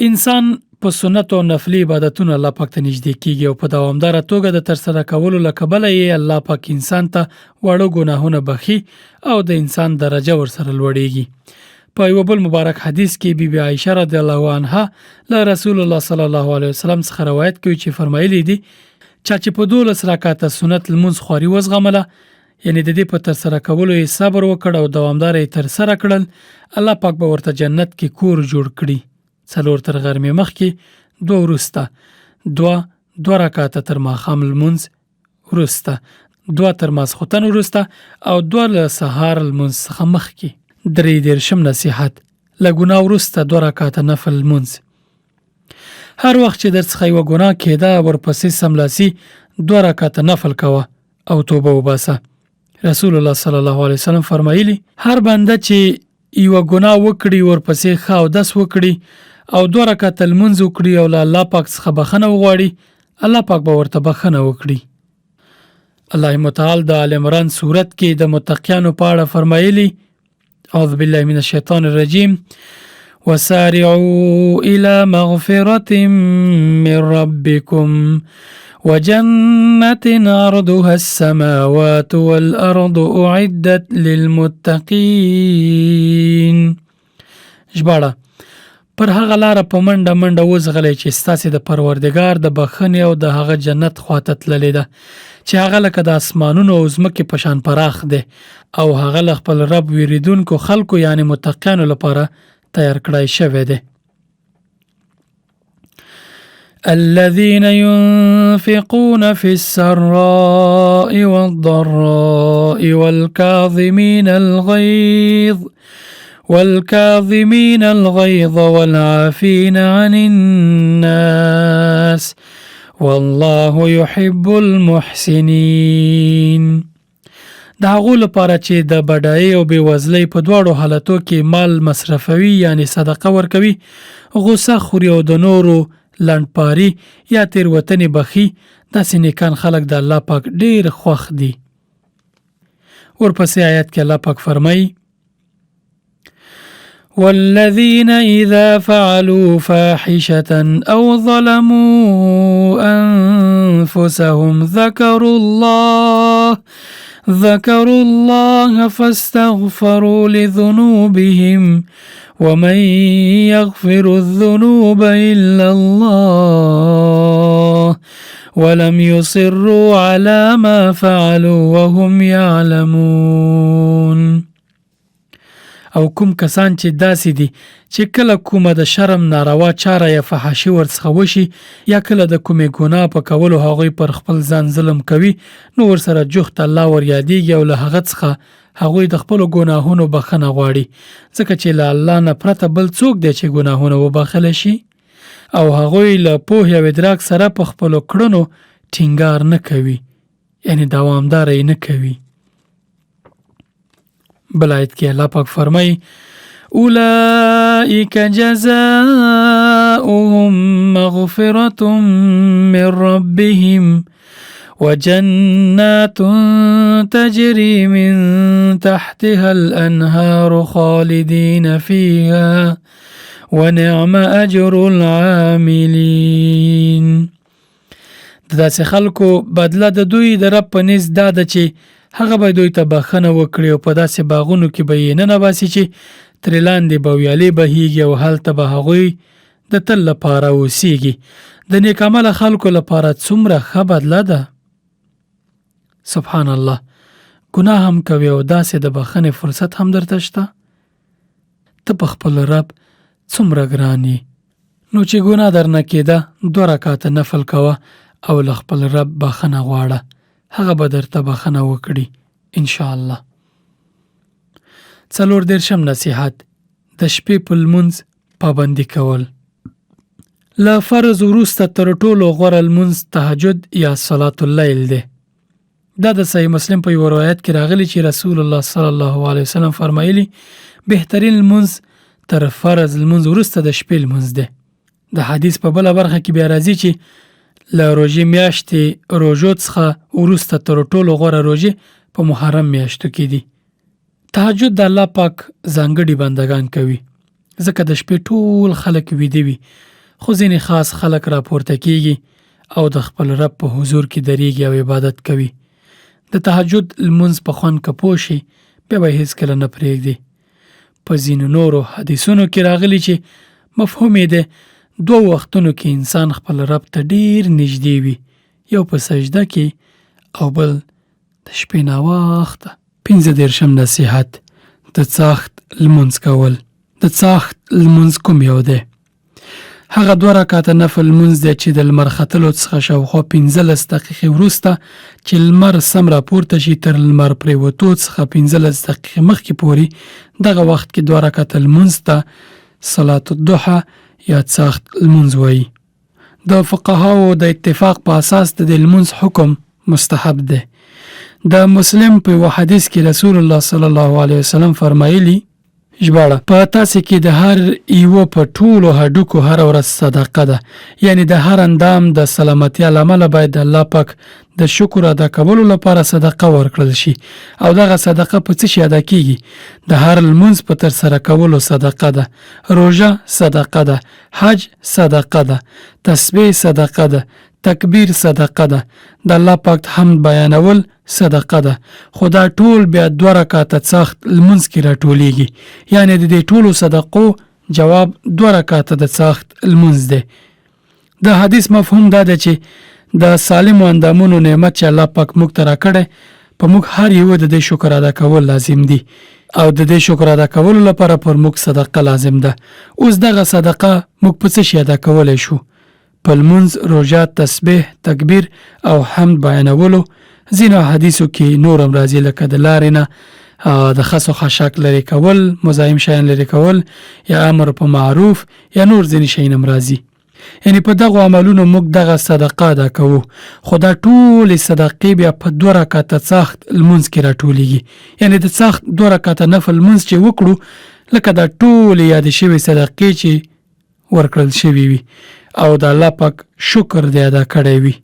انسان په سنتو او نفلي عبادتونو الله پاک ته نږدې کیږي او په دوامداره توګه د ترسره کولو له کبله یې الله پاک انسان ته واړه ګناهونه بخښي او د انسان درجه ورسره لوړیږي. په یو بل مبارک حدیث کې بی بی عایشه رضی الله عنها له رسول الله صلی الله علیه وسلم څخه روایت کوي چې فرمایلی دي، چا چې په 12 رکعاته سنت لمونځ خواري وزغمله، یعنی د دې په ترسره کولو یې صبر وکړ او دوامداره یې ترسره کړل، الله پاک به ورته جنت کې کور جوړ کړي. 4 تر غرمې مخکې، 2 وروسته، 2 2 رکعاته تر ماښام لمونځ وروسته، 2 تر ماسخوتن وروسته او 2 له سهار لمونځ څخه مخکې. 33 نصیحت: له ګناه وروسته 2 رکعاته نفل لمونځ. هر وخت چې درڅخه یوه ګناه کېده، ورپسې سملاسي 2 رکعاته نفل کوه او توبه وباسه. رسول الله صلی الله علیه وسلم فرمایلی، هر بنده چې یوه ګناه وکړي، ورپسې ښه اودس وکړي او 2 رکعاته لمونځ وکړي او له الله پاک څخه بخښنه وغواړي، الله پاک به ورته بخښنه وکړي. الله متعال د آل عمران سورت کې د متقیانو په اړه فرمایلی، اعوذ بالله من الشیطان الرجیم، وسارعوا إلى مغفرة من ربكم وجنة عرضها السماوات والأرض أعدت للمتقين. ژباړه: پر هغه لاره په منډه منډه وځغلئ چې ستاسې د پروردګار د بخښنې او د هغه جنت خواته تللې ده، چې هغه لکه د اسمانونو او ځمکې په شان پراخ دی او هغه له خپل رب ویریدونکو خلکو یعنې متقیانو لپاره تیار کړای شوی دی. الذين ينفقون في السراء والضراء والكاظمين الغيظ والعافين عن الناس والله يحب المحسنين. د هغو لپاره چې د بډایۍ او بېوزلۍ په دواړو حالتو کې مال مصرفوي یعنې صدقه ورکوي، غوسه خوري او د نورو لنډپاري یا تېروتنې بخښي، داسې نیکان خلک د الله پاک ډېر خوښ دي. ورپسې آیت کې الله پاک فرمایي، والذين إذا فعلوا فاحشة أو ظلموا أنفسهم ذكروا الله فاستغفروا لذنوبهم ومن يغفر الذنوب إلا الله ولم يصروا على ما فعلوا وهم يعلمون. او کوم کسان چې داسې دي چې کله کومه د شرم ناروا چاره یا فحاشي ورڅخه وشي یا کله د کومې ګناه په کولو هغوی پر خپل ځان ظلم کوي، نو ورسره جوخت الله ور یادېږي او له هغه څخه هغوی د خپلو ګناهونو بخښنه غواړي، ځکه چې له الله نه پرته بل څوک دی چې ګناهونه وبخښلی شي، او هغوی له پوهې او ادراک سره په خپلو کړنو ټینګار نه کوي، یعنې دوامداره یې نه کوي. بل آیت کې الله پاک فرمایي، اولئک جزاؤهم مغفرة من ربهم وجنات تجري من تحتها الأنهار خالدين فيها ونعم أجر العاملين. د داسې خلکو بدله د دوی د رب په نزد دا ده چې هغه به دوی ته بخښنه وکړي او په داسې باغونو کې به یې ننباسي چې ترې لاندې به ویالې بهیږي او هلته به هغوی د تل لپاره اوسیږي. د نیک عمله خلکو لپاره څومره ښه بدله ده. سبحان الله، ګناه هم کوي او داسې د بخښنې فرصت هم درته شته. ته په خپل رب څومره ګران یې. نو چې ګناه درنه کېده، 2 رکعاته نفل کوه او له خپل رب بخښنه غواړه، هغه به درته بخښنه وکړي ان شاء الله. 34 نصیحت: د شپې په لمونځ پابندي کول. له فرض وروسته تر ټولو غوره لمونځ تهجد یا صلاة اللیل دی. دا د صحیح مسلم په یو روایت کې راغلی چې رسول الله صلی الله علیه وسلم فرمایلی، بهترین لمونځ تر فرض لمونځ وروسته د شپې لمونځ دی. د حدیث په بله برخه کې بیا راځي چې له روژې میاشتې روژو څخه وروسته تر ټولو غوره روژې په محرم میاشتو کې دي. تهجد د الله پاک ځانګړي بندگان کوي، ځکه د شپې ټول خلک ویده وي خو ځینې خاص خلک راپورته کیږي او د خپل رب په حضور کې دریږي او عبادت کوي. د تهجد لمونځ په خوند که پوه شي بیا به یې هیڅکله نه پرېږدي. په ځینو نورو حدیثونو کې راغلي چې مفهوم یې دی دوو وختونو کې انسان خپل رب ته ډیر نږدې وي، یو په سجده کې او بل د شپې ناوخته. پنځه دېرشم نصیحت، د څاښت لمونځ کول. د څاښت لمونځ کوم یو دی؟ هغه دوه رکعته نفل لمونځ دی چې د لمر ختلو څخه شاوخوا 15 دقیقې وروسته چې لمر سم راپورته شي تر لمر پریوتو څخه 15 دقیقې مخکې پورې دغه وخت کې دوه رکعته لمونځ ته صلات الضحی یا څاښت لمونځ وایي. د فقهاو د اتفاق په اساس د دې لمونځ حکم مستحب دی. د مسلم په یوه حدیث کې رسول الله صلی الله علیه وسلم فرمایلی، ژباړه، په تاسې کې د هر یوه په ټولو هډوکو هره ورځ صدقه ده، یعنې د هر اندام د سلامتیا له امله باید د الله پاک د شکر ادا کولو لپاره صدقه ورکړل شي او دغه صدقه په څه شي ادا کیږي؟ د هر لمونځ په ترسره کولو صدقه ده، روژه صدقه ده، حج صدقه ده، تسبیح صدقه ده، تکبیر صدقه ده، د الله پاک حمد بیانول صدقه ده، خو دا ټول بیا دوه رکعته څاښت لمونځ کې راټولیږي، یعنې د دې ټولو صدقو جواب دوه رکعته د څاښت لمونځ دی. د حدیث مفهوم دا دی چې د سالمو اندامونو نعمت چې الله پاک موږ ته راکړی په موږ هر یو د دې شکر ادا کول لازم دي او د دې شکر ادا کولو لپاره پر موږ صدقه لازم ده. اوس دغه صدقه موږ په څه شي ادا کولی شو؟ په لمونځ، روژه، تسبیح، تکبیر او حمد بیانولو. ځینو احادیثو کې نور هم راځي لکه د لارې نه د خس او خاشاک لرې کول، مزاحم شیان لرې کول یا امر په معروف یا نور ځینې شیان هم راځي. یعنی په دغو عملونو موږ دغه صدقه ادا کوو، خو دا ټولې صدقې بیا په دوه رکعته څاښت لمونځ کې راټولیږي. یعنی د څاښت دوه رکعته نفل لمونځ چې وکړو لکه دا ټولې یادې شوې صدقې چې ورکړل شوي وي او د الله پاک شکر دې ادا کړی وي.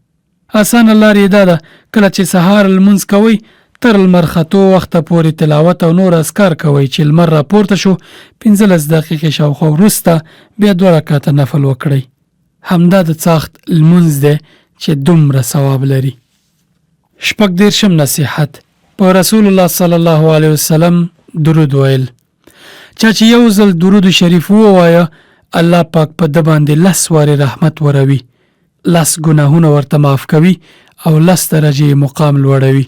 اسانه لار یې دا ده کله چې سهار لمونځ کوئ تر لمر ختو وخته پورې تلاوت او نور اذکار کوئ، چې لمر راپورته شو 15 دقیقې شاوخوا وروسته بیا دوه رکعته نفل وکړئ. همدا د څاښت لمونځ دی چې دومره ثواب لري. شپږ دېرشم نصیحت، په رسول الله صلی الله علیه وسلم درود ویل. چا چې یو ځل درود شریف ووایه الله پاک په ده باندې لس وارې رحمت وروي، لس ګناهونه ورته معاف کوي او لس درجې یې مقام لوړوي.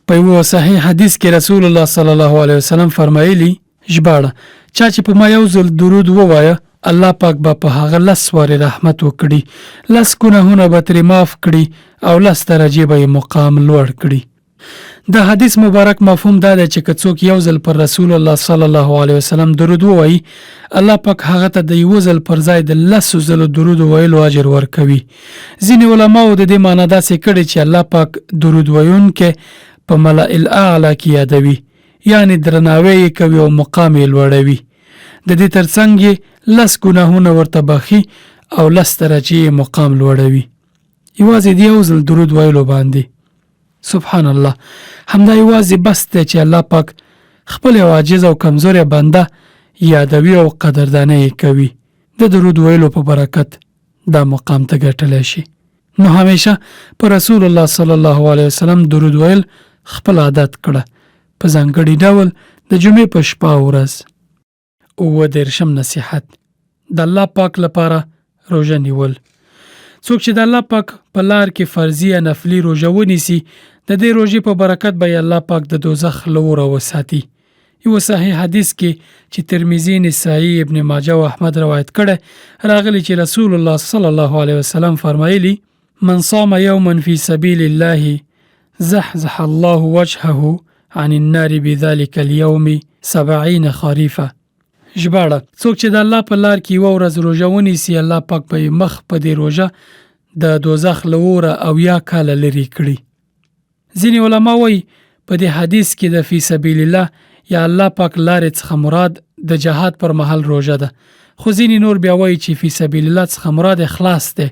په یوه صحیح حدیث کې رسول الله صلی الله علیه وسلم فرمایلی، ژباړه، چا چې په ما یو ځل درود ووایه الله پاک به په هغه لس وارې رحمت وکړي، لس ګناهونه به ترې معاف کړي او لس درجې به یې مقام لوړ کړي. د حدیث مبارک مفهوم دا دی چې که څوک یو ځل پر رسول الله صلی الله علیه وسلم درود ووایي الله پاک هغه ته د یو ځل پر ځای د لسو ځلو درود ویلو اجر ورکوي. ځینې علماو د دې معنی داسې کړې چې الله پاک درود ویونکی په ملأ الاعلی کې یادوي، یعنې درناوی یې کوي او مقام یې لوړوي. د دې ترڅنګ یې لس ګناهونه ورته بخښي او لس درجې یې مقام لوړوي، یوازې د یو ځل درود ویلو باندې. سبحان الله، همدا یوازې بس دی چې الله پاک خپل یو عاجز او کمزوری بنده یادوي او قدردانه یې کوي. د درود ویلو په برکت دا مقام ته ګټلی شي. نو همیشه په رسول الله صلی الله علیه وسلم درود ویل خپل عادت کړه، په ځانګړي ډول د جمعې په شپه او ورځ. اووه دېرشم نصیحت، د الله پاک لپاره روژه نیول. څوک چې د الله پاک په لار کې فرضي یا نفلي روژه ونیسي د دې روژې په برکت به یې الله پاک د دوزخ له اوره وساتي. یو صحیح حدیث کې چې ترمذي، نسائی، ابن ماجه او احمد روایت کړی راغلی چې رسول الله صلی الله علیه وسلم فرمایلی، من صام یوما فی سبیل الله زحزح الله وجهه عن النار بذلك اليوم 70 خریفه. ژباړه، څوک چې د الله په لار کې یوه ورځ روژه ونیسي الله پاک به یې مخ په دې روژه د دوزخ له اوره 70 کاله لرې کړي. ځینې علما وایي په دې حدیث کې د فی سبیل الله یا الله پاک لارې څخه مراد د جهاد پر مهال روژه ده، خو ځینې نور بیا وایي چې فی سبیل الله څخه مراد اخلاص دی،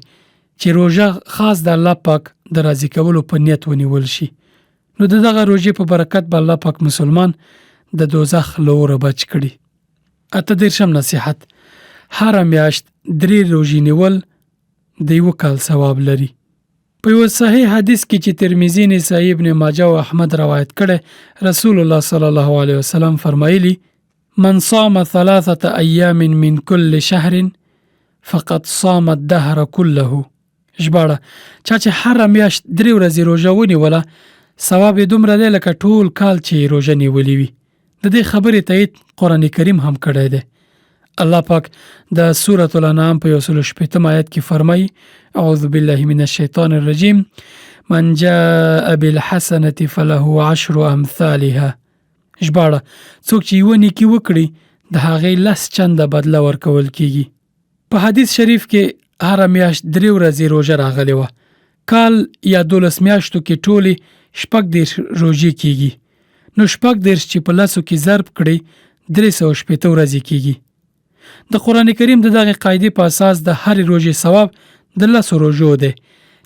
چې روژه خاص د الله پاک د راضي کولو په نیت ونیول شي. نو د دغه روژې په برکت به الله پاک مسلمان د دوزخ له اوره بچ کړي. اته دېرشم نصیحت، هره میاشت درې روژې نیول د یوه کال ثواب لري. په یوه صحیح حدیث کې چې ترمذي، نسائی، ابن ماجه او احمد روایت کړی، رسول الله صلی الله علیه وسلم فرمایلی: من صام ثلاثة ایام من كل شهر فقد صام الدهر كله. ژباړه: چا چې هره میاشت درې ورځې روژه ونیوله، ثواب یې دومره دی لکه ټول کال چې یې روژه نیولې وي. د دې خبرې تایید قرآن کریم هم کړی دی. الله پاک د سورة الانعام په 160 آیت کې فرمایي: اعوذ بالله من الشیطان الرجیم، من جاء بالحسنة فله عشر امثالها. ژباړه: څوک چې یوه نیکي وکړي، د هغې 10 چنده بدله ورکول کیږي. په حدیث شریف کې هره میاشت درې ورځې روژه راغلې وه. کال یا 12 میاشتو کې ټولې 36 روژې کیږي، نو 36 چې په 10 کې ضرب کړي، 360 ورځې کیږي. د قرآن کریم د دغې قاعدې په اساس د هرې روژې ثواب د 10 روژو دی،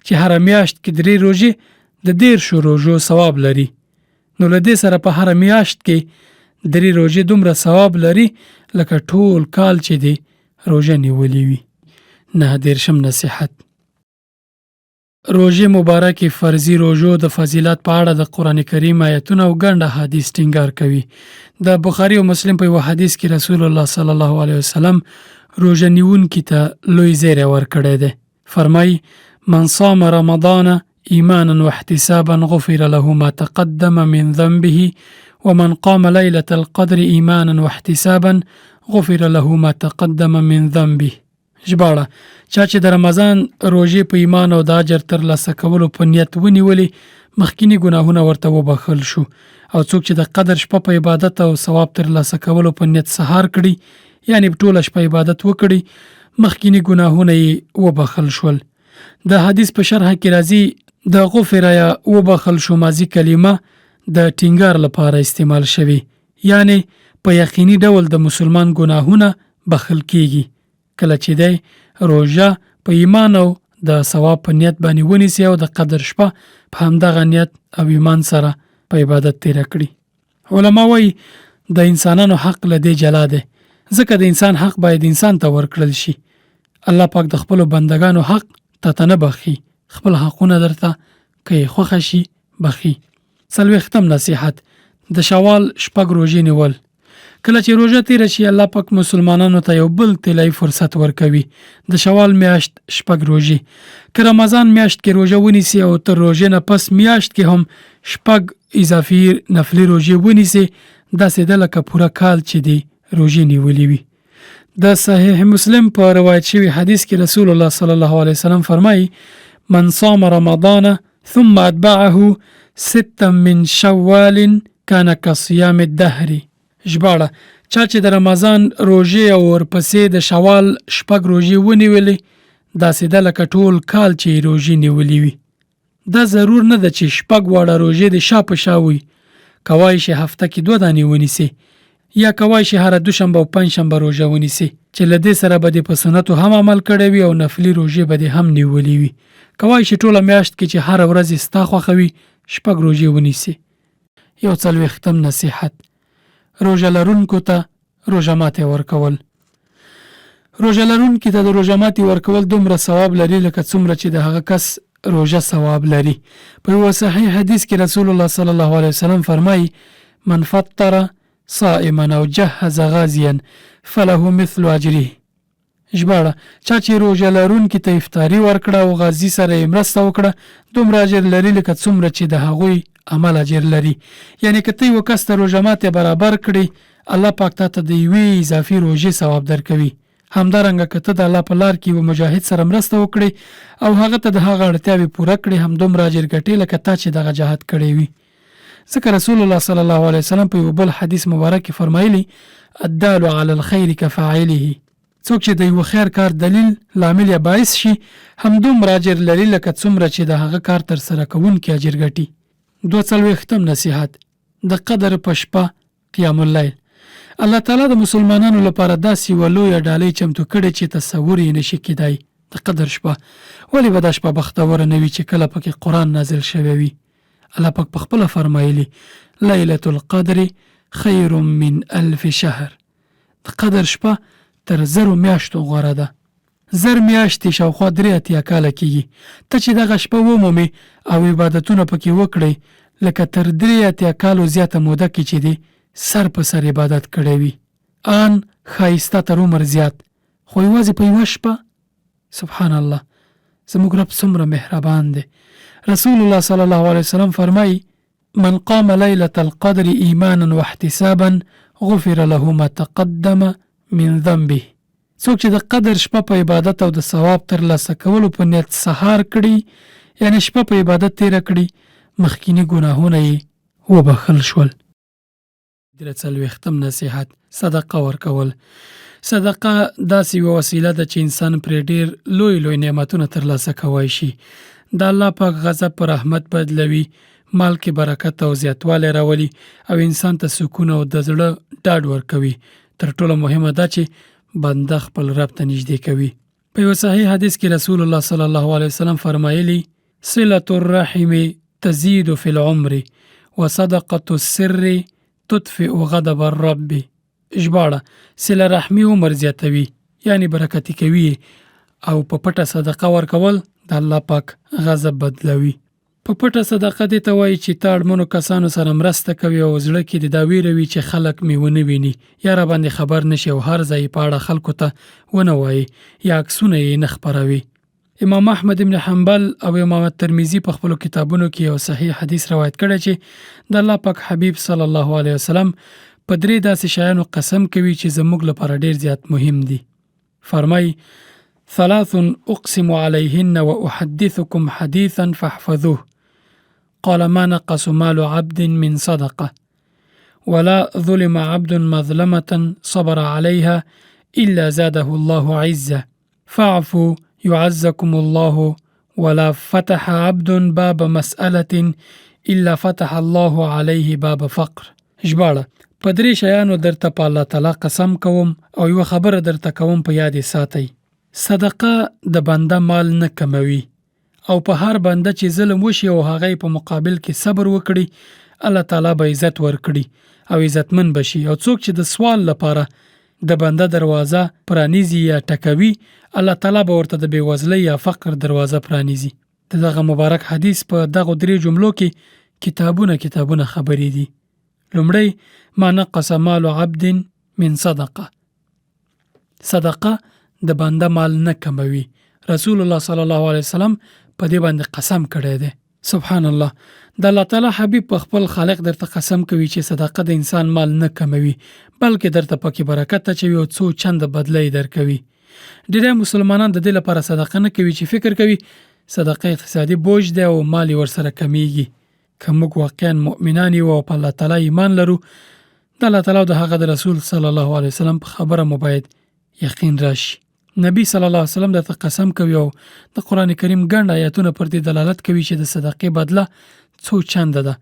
چې هره میاشت کې درې روژې د 30 روژو ثواب لري. نو له دې سره په هره میاشت کې درې روژې دومره ثواب لري لکه ټول کال چې دې روژه نیولې وي. 39 نصیحت: روژې مبارکې فرضي روژو د فضیلت په اړه د قرآن کریم آیتونه او ګڼ احادیث ټینګار کوي. د بخاري او مسلم په یوه حدیث کې رسول الله صلی الله علیه وسلم روژه نیونکي ته لوی زیری ورکړی دی. فرمایي: من صام رمضان ایمانا واحتسابا غفر له ما تقدم من ذنبه، ومن قام ليلة القدر ایمانا واحتسابا غفر له ما تقدم من ذنبه. ژباړه: چا چې د رمضان روژې په ایمان او د اجر ترلاسه کولو په نیت ونیولې، مخکیني ګناهونه ورته وبخښل شو، او څوک چې د قدر شپه په عبادت او ثواب ترلاسه کولو په نیت سهار کړي، یعنی ټوله شپه عبادت وکړي، مخکیني ګناهونه یې وبخښل شول. د حدیث په شرح کې راځي، د غفر یا وبخښل شو ماضي کلمه د ټینګار لپاره استعمال شوې، یعنی په یقیني ډول د مسلمان ګناهونه بخښل کیږي کله چې دی روژه په ایمان او د ثواب په نیت باندې ونیسي او د قدر شپه په همدغه نیت او ایمان سره په عبادت تیره کړي. علما وایي د انسانانو حق له دې جلا دی، ځکه د انسان حق باید انسان ته ورکړل شي. الله پاک د خپلو بندګانو حق تا ته نه بخښي، خپل حقونه درته که یې خوښه شي بخښي. 40 نصیحت: د شوال 6 روژې نیول. کله چې روژه تیره شي، الله پاک مسلمانانو ته یو بل طلایي فرصت ورکوي، د شوال میاشت 6 روژې. که رمضان میاشت کې روژه ونیسي او تر روژې نه پس میاشت کې هم 6 اضافي نفلي روژې ونیسي، داسې ده لکه پوره کال چې دې روژې نیولې وي. د صحیح مسلم په روایت شوي حدیث کې رسول الله صلی الله علیه وسلم فرمایي: من صام رمضان ثم اتبعه ستا من شوال کان کصیام الدهر. ژباړه: چا چې د رمضان روژې او ورپسې د شوال 6 روژې ونیولې، داسې ده لکه ټول کال چې یې روژې نیولې وي. دا ضرور نه ده چې 6 واړه روژې د شا په شا وي، کوای شي هفته کې 2 دانې ونیسي، یا کوای شي هره دوشنبه او پنجشنبه روژه ونیسي، چې له دې سره به دې په سنتو هم عمل کړی وي او نفلي روژې به دې هم نیولې وي. کوای شي ټوله میاشت کې چې هره ورځ یې ستا خوښه وي 6 روژې ونیسي. 41 نصیحت: روژه لرونکو ته روژه ماتې ورکول. روژه لرونکي ته د روژه ماتې ورکول دومره ثواب لري لکه څومره چې د هغه کس روژه ثواب لري. په یوه صحیح حدیث کې رسول الله صلی الله علیه وسلم فرمایي: من فطر صائما او جهز غازیا فله مثل اجره. ژباړه: چا چې روژه لرونکي ته افطاري ورکړه او غازي سره یې مرسته وکړه، دومره اجر لري لکه څومره چې د هغوی عمل اجر لري. یعنی که ته یو کس ته روژه ماتې برابر کړې، الله پاک تا ته د یوې اضافي روژې ثواب درکوي. همدارنګه که ته د الله په لار کې یو مجاهد سره مرسته وکړې او هغه ته د هغه اړتیاوې پوره کړې، هم دومره اجر ګټې لکه تا چې دغه جهاد کړی وي. ځکه رسول الله صلی الله علیه وسلم په یو بل حدیث مبارک کې فرمایلی: الدال علی الخیر کفاعله. څوک چې د یو خیر کار دلیل، لامل یا باعث شي، هم دومره اجر لري لکه څومره چې د هغه کار ترسره کوونکي اجر ګټي. 42 نصیحت: د قدر په شپه قیام اللیل. الله تعالی د مسلمانانو لپاره داسې یوه لویه ډالۍ چمتو کړې چې تصور یې نشي کېدای. د قدر شپه، ولې به دا شپه بختوره نه وي چې کله پکې قرآن نازل شوی وي؟ الله پاک په خپله فرمایلي: لیلة القدر خیر من 1000 شهر. د قدر شپه تر زرو میاشتو غوره ده. 1000 میاشتې شاوخوا 83 کاله کېږي. ته چې دغه شپه ومومې او عبادتونه پکې وکړې، لکه تر 83 کالو زیاته موده کې چې دې سر په سر عبادت کړی وي. آن ښايي ستا تر عمر زیات، خو یوازې په یوه شپه؟ سبحان الله، زموږ رب څومره مهربان دی. رسول الله صلی الله علیه وسلم فرمایي: من قام ليلة القدر ایمانا واحتسابا غفر له ما تقدم من ذنبه. څوک چې د قدر شپه په عبادت او د ثواب ترلاسه کولو په نیت سهار کړي، یعنې شپه په عبادت تېره کړي، مخکیني ګناهونه یې وبخښل شول. درې څلوېښتم نصیحت: صدقه ورکول. صدقه داسې یوه وسیله ده چې انسان پرې ډېر لوی لوی نعمتونه ترلاسه کوای شي. د الله پاک غضب په رحمت بدلوي، مال کې برکت او زیاتوالی راولي او انسان ته سکون او د زړه ډاډ ورکوي. تر ټولو مهمه دا چې بنده خپل رب ته نږدې کوي. په یو صحیح حدیث کې رسول الله صلی الله علیه وسلم فرمایلی: صلة الرحم تزيد في العمر وصدقة السر تطفئ غضب الرب. ژباړه: صله رحمي عمر زیاتوي، یعنی برکتي کوي، او په پټه صدقه ورکول د الله پاک غضب بدلوي. په پټه صدقه دې ته وایي چې ته اړمنو کسانو سره مرسته کوي او زړه کې دې دا ویره وي چې خلک مې ونه ویني یا راباندې خبر نه شي، او هر ځای په اړه خلکو ته ونه وایي یا عکسونه یې نه خپروي. امام احمد ابن حنبل او امام الترمذي په خپلو کتابونو کې یو صحیح حدیث روایت کړی چې د الله پاک حبیب صلی الله علیه وسلم په درې داسې شیانو قسم کوي چې زموږ لپاره ډیر زیات مهم دي. فرمای: ثلاث أقسم عليهن وأحدثكم حديثا فاحفظوه. قال: ما نقص مال عبد من صدقة، ولا ظلم عبد مظلمة صبر عليها إلا زاده الله عزة، فاعفوا يعزكم الله، ولا فتح عبد باب مسألة إلا فتح الله عليه باب فقر. ژباړه: په درې شیانو درته په الله تعالی قسم کوم او یوه خبره درته کوم، په یاد یې ساتئ. صدقه د بنده مال نه کموي، او په هر بنده چې ظلم وشي او هغه یې په مقابل کې صبر وکړي، الله تعالی به عزت ورکړي او عزتمن به شي، او څوک چې د سوال لپاره د بنده دروازه پرانیزي یا ټکوي، الله تعالی به ورته د بېوزلۍ یا فقر دروازه پرانیزي. د دغه مبارک حدیث په دغو درې جملو کې کتابونه کتابونه خبرې دي. لومړی: ما نقص مال عبد من صدقه، صدقه د بنده مال نه کموي. رسول الله صلی الله علیه وسلم په دې باندې قسم کړی دی. سبحان الله، د الله تعالی حبیب په خپل خالق درته قسم کوي چې صدقه د انسان مال نه کموي، بلکې درته پکې برکت اچوي او څو چنده بدله یې درکوي. ډیری مسلمانان د دې لپاره صدقه نه کوي چې فکر کوي صدقه اقتصادي بوج دی او مال یې ورسره کمیږي. که موږ واقعا مؤمنان یو او په الله تعالی ایمان لرو، د الله تعالی او د هغه د رسول صلی الله علیه وسلم په خبره مو باید یقین راشي. نبی صلی الله علیه وسلم درته قسم کوي او د قرآن کریم ګڼ آیتونه پر دې دلالت کوي چې د صدقې بدله څو چنده ده،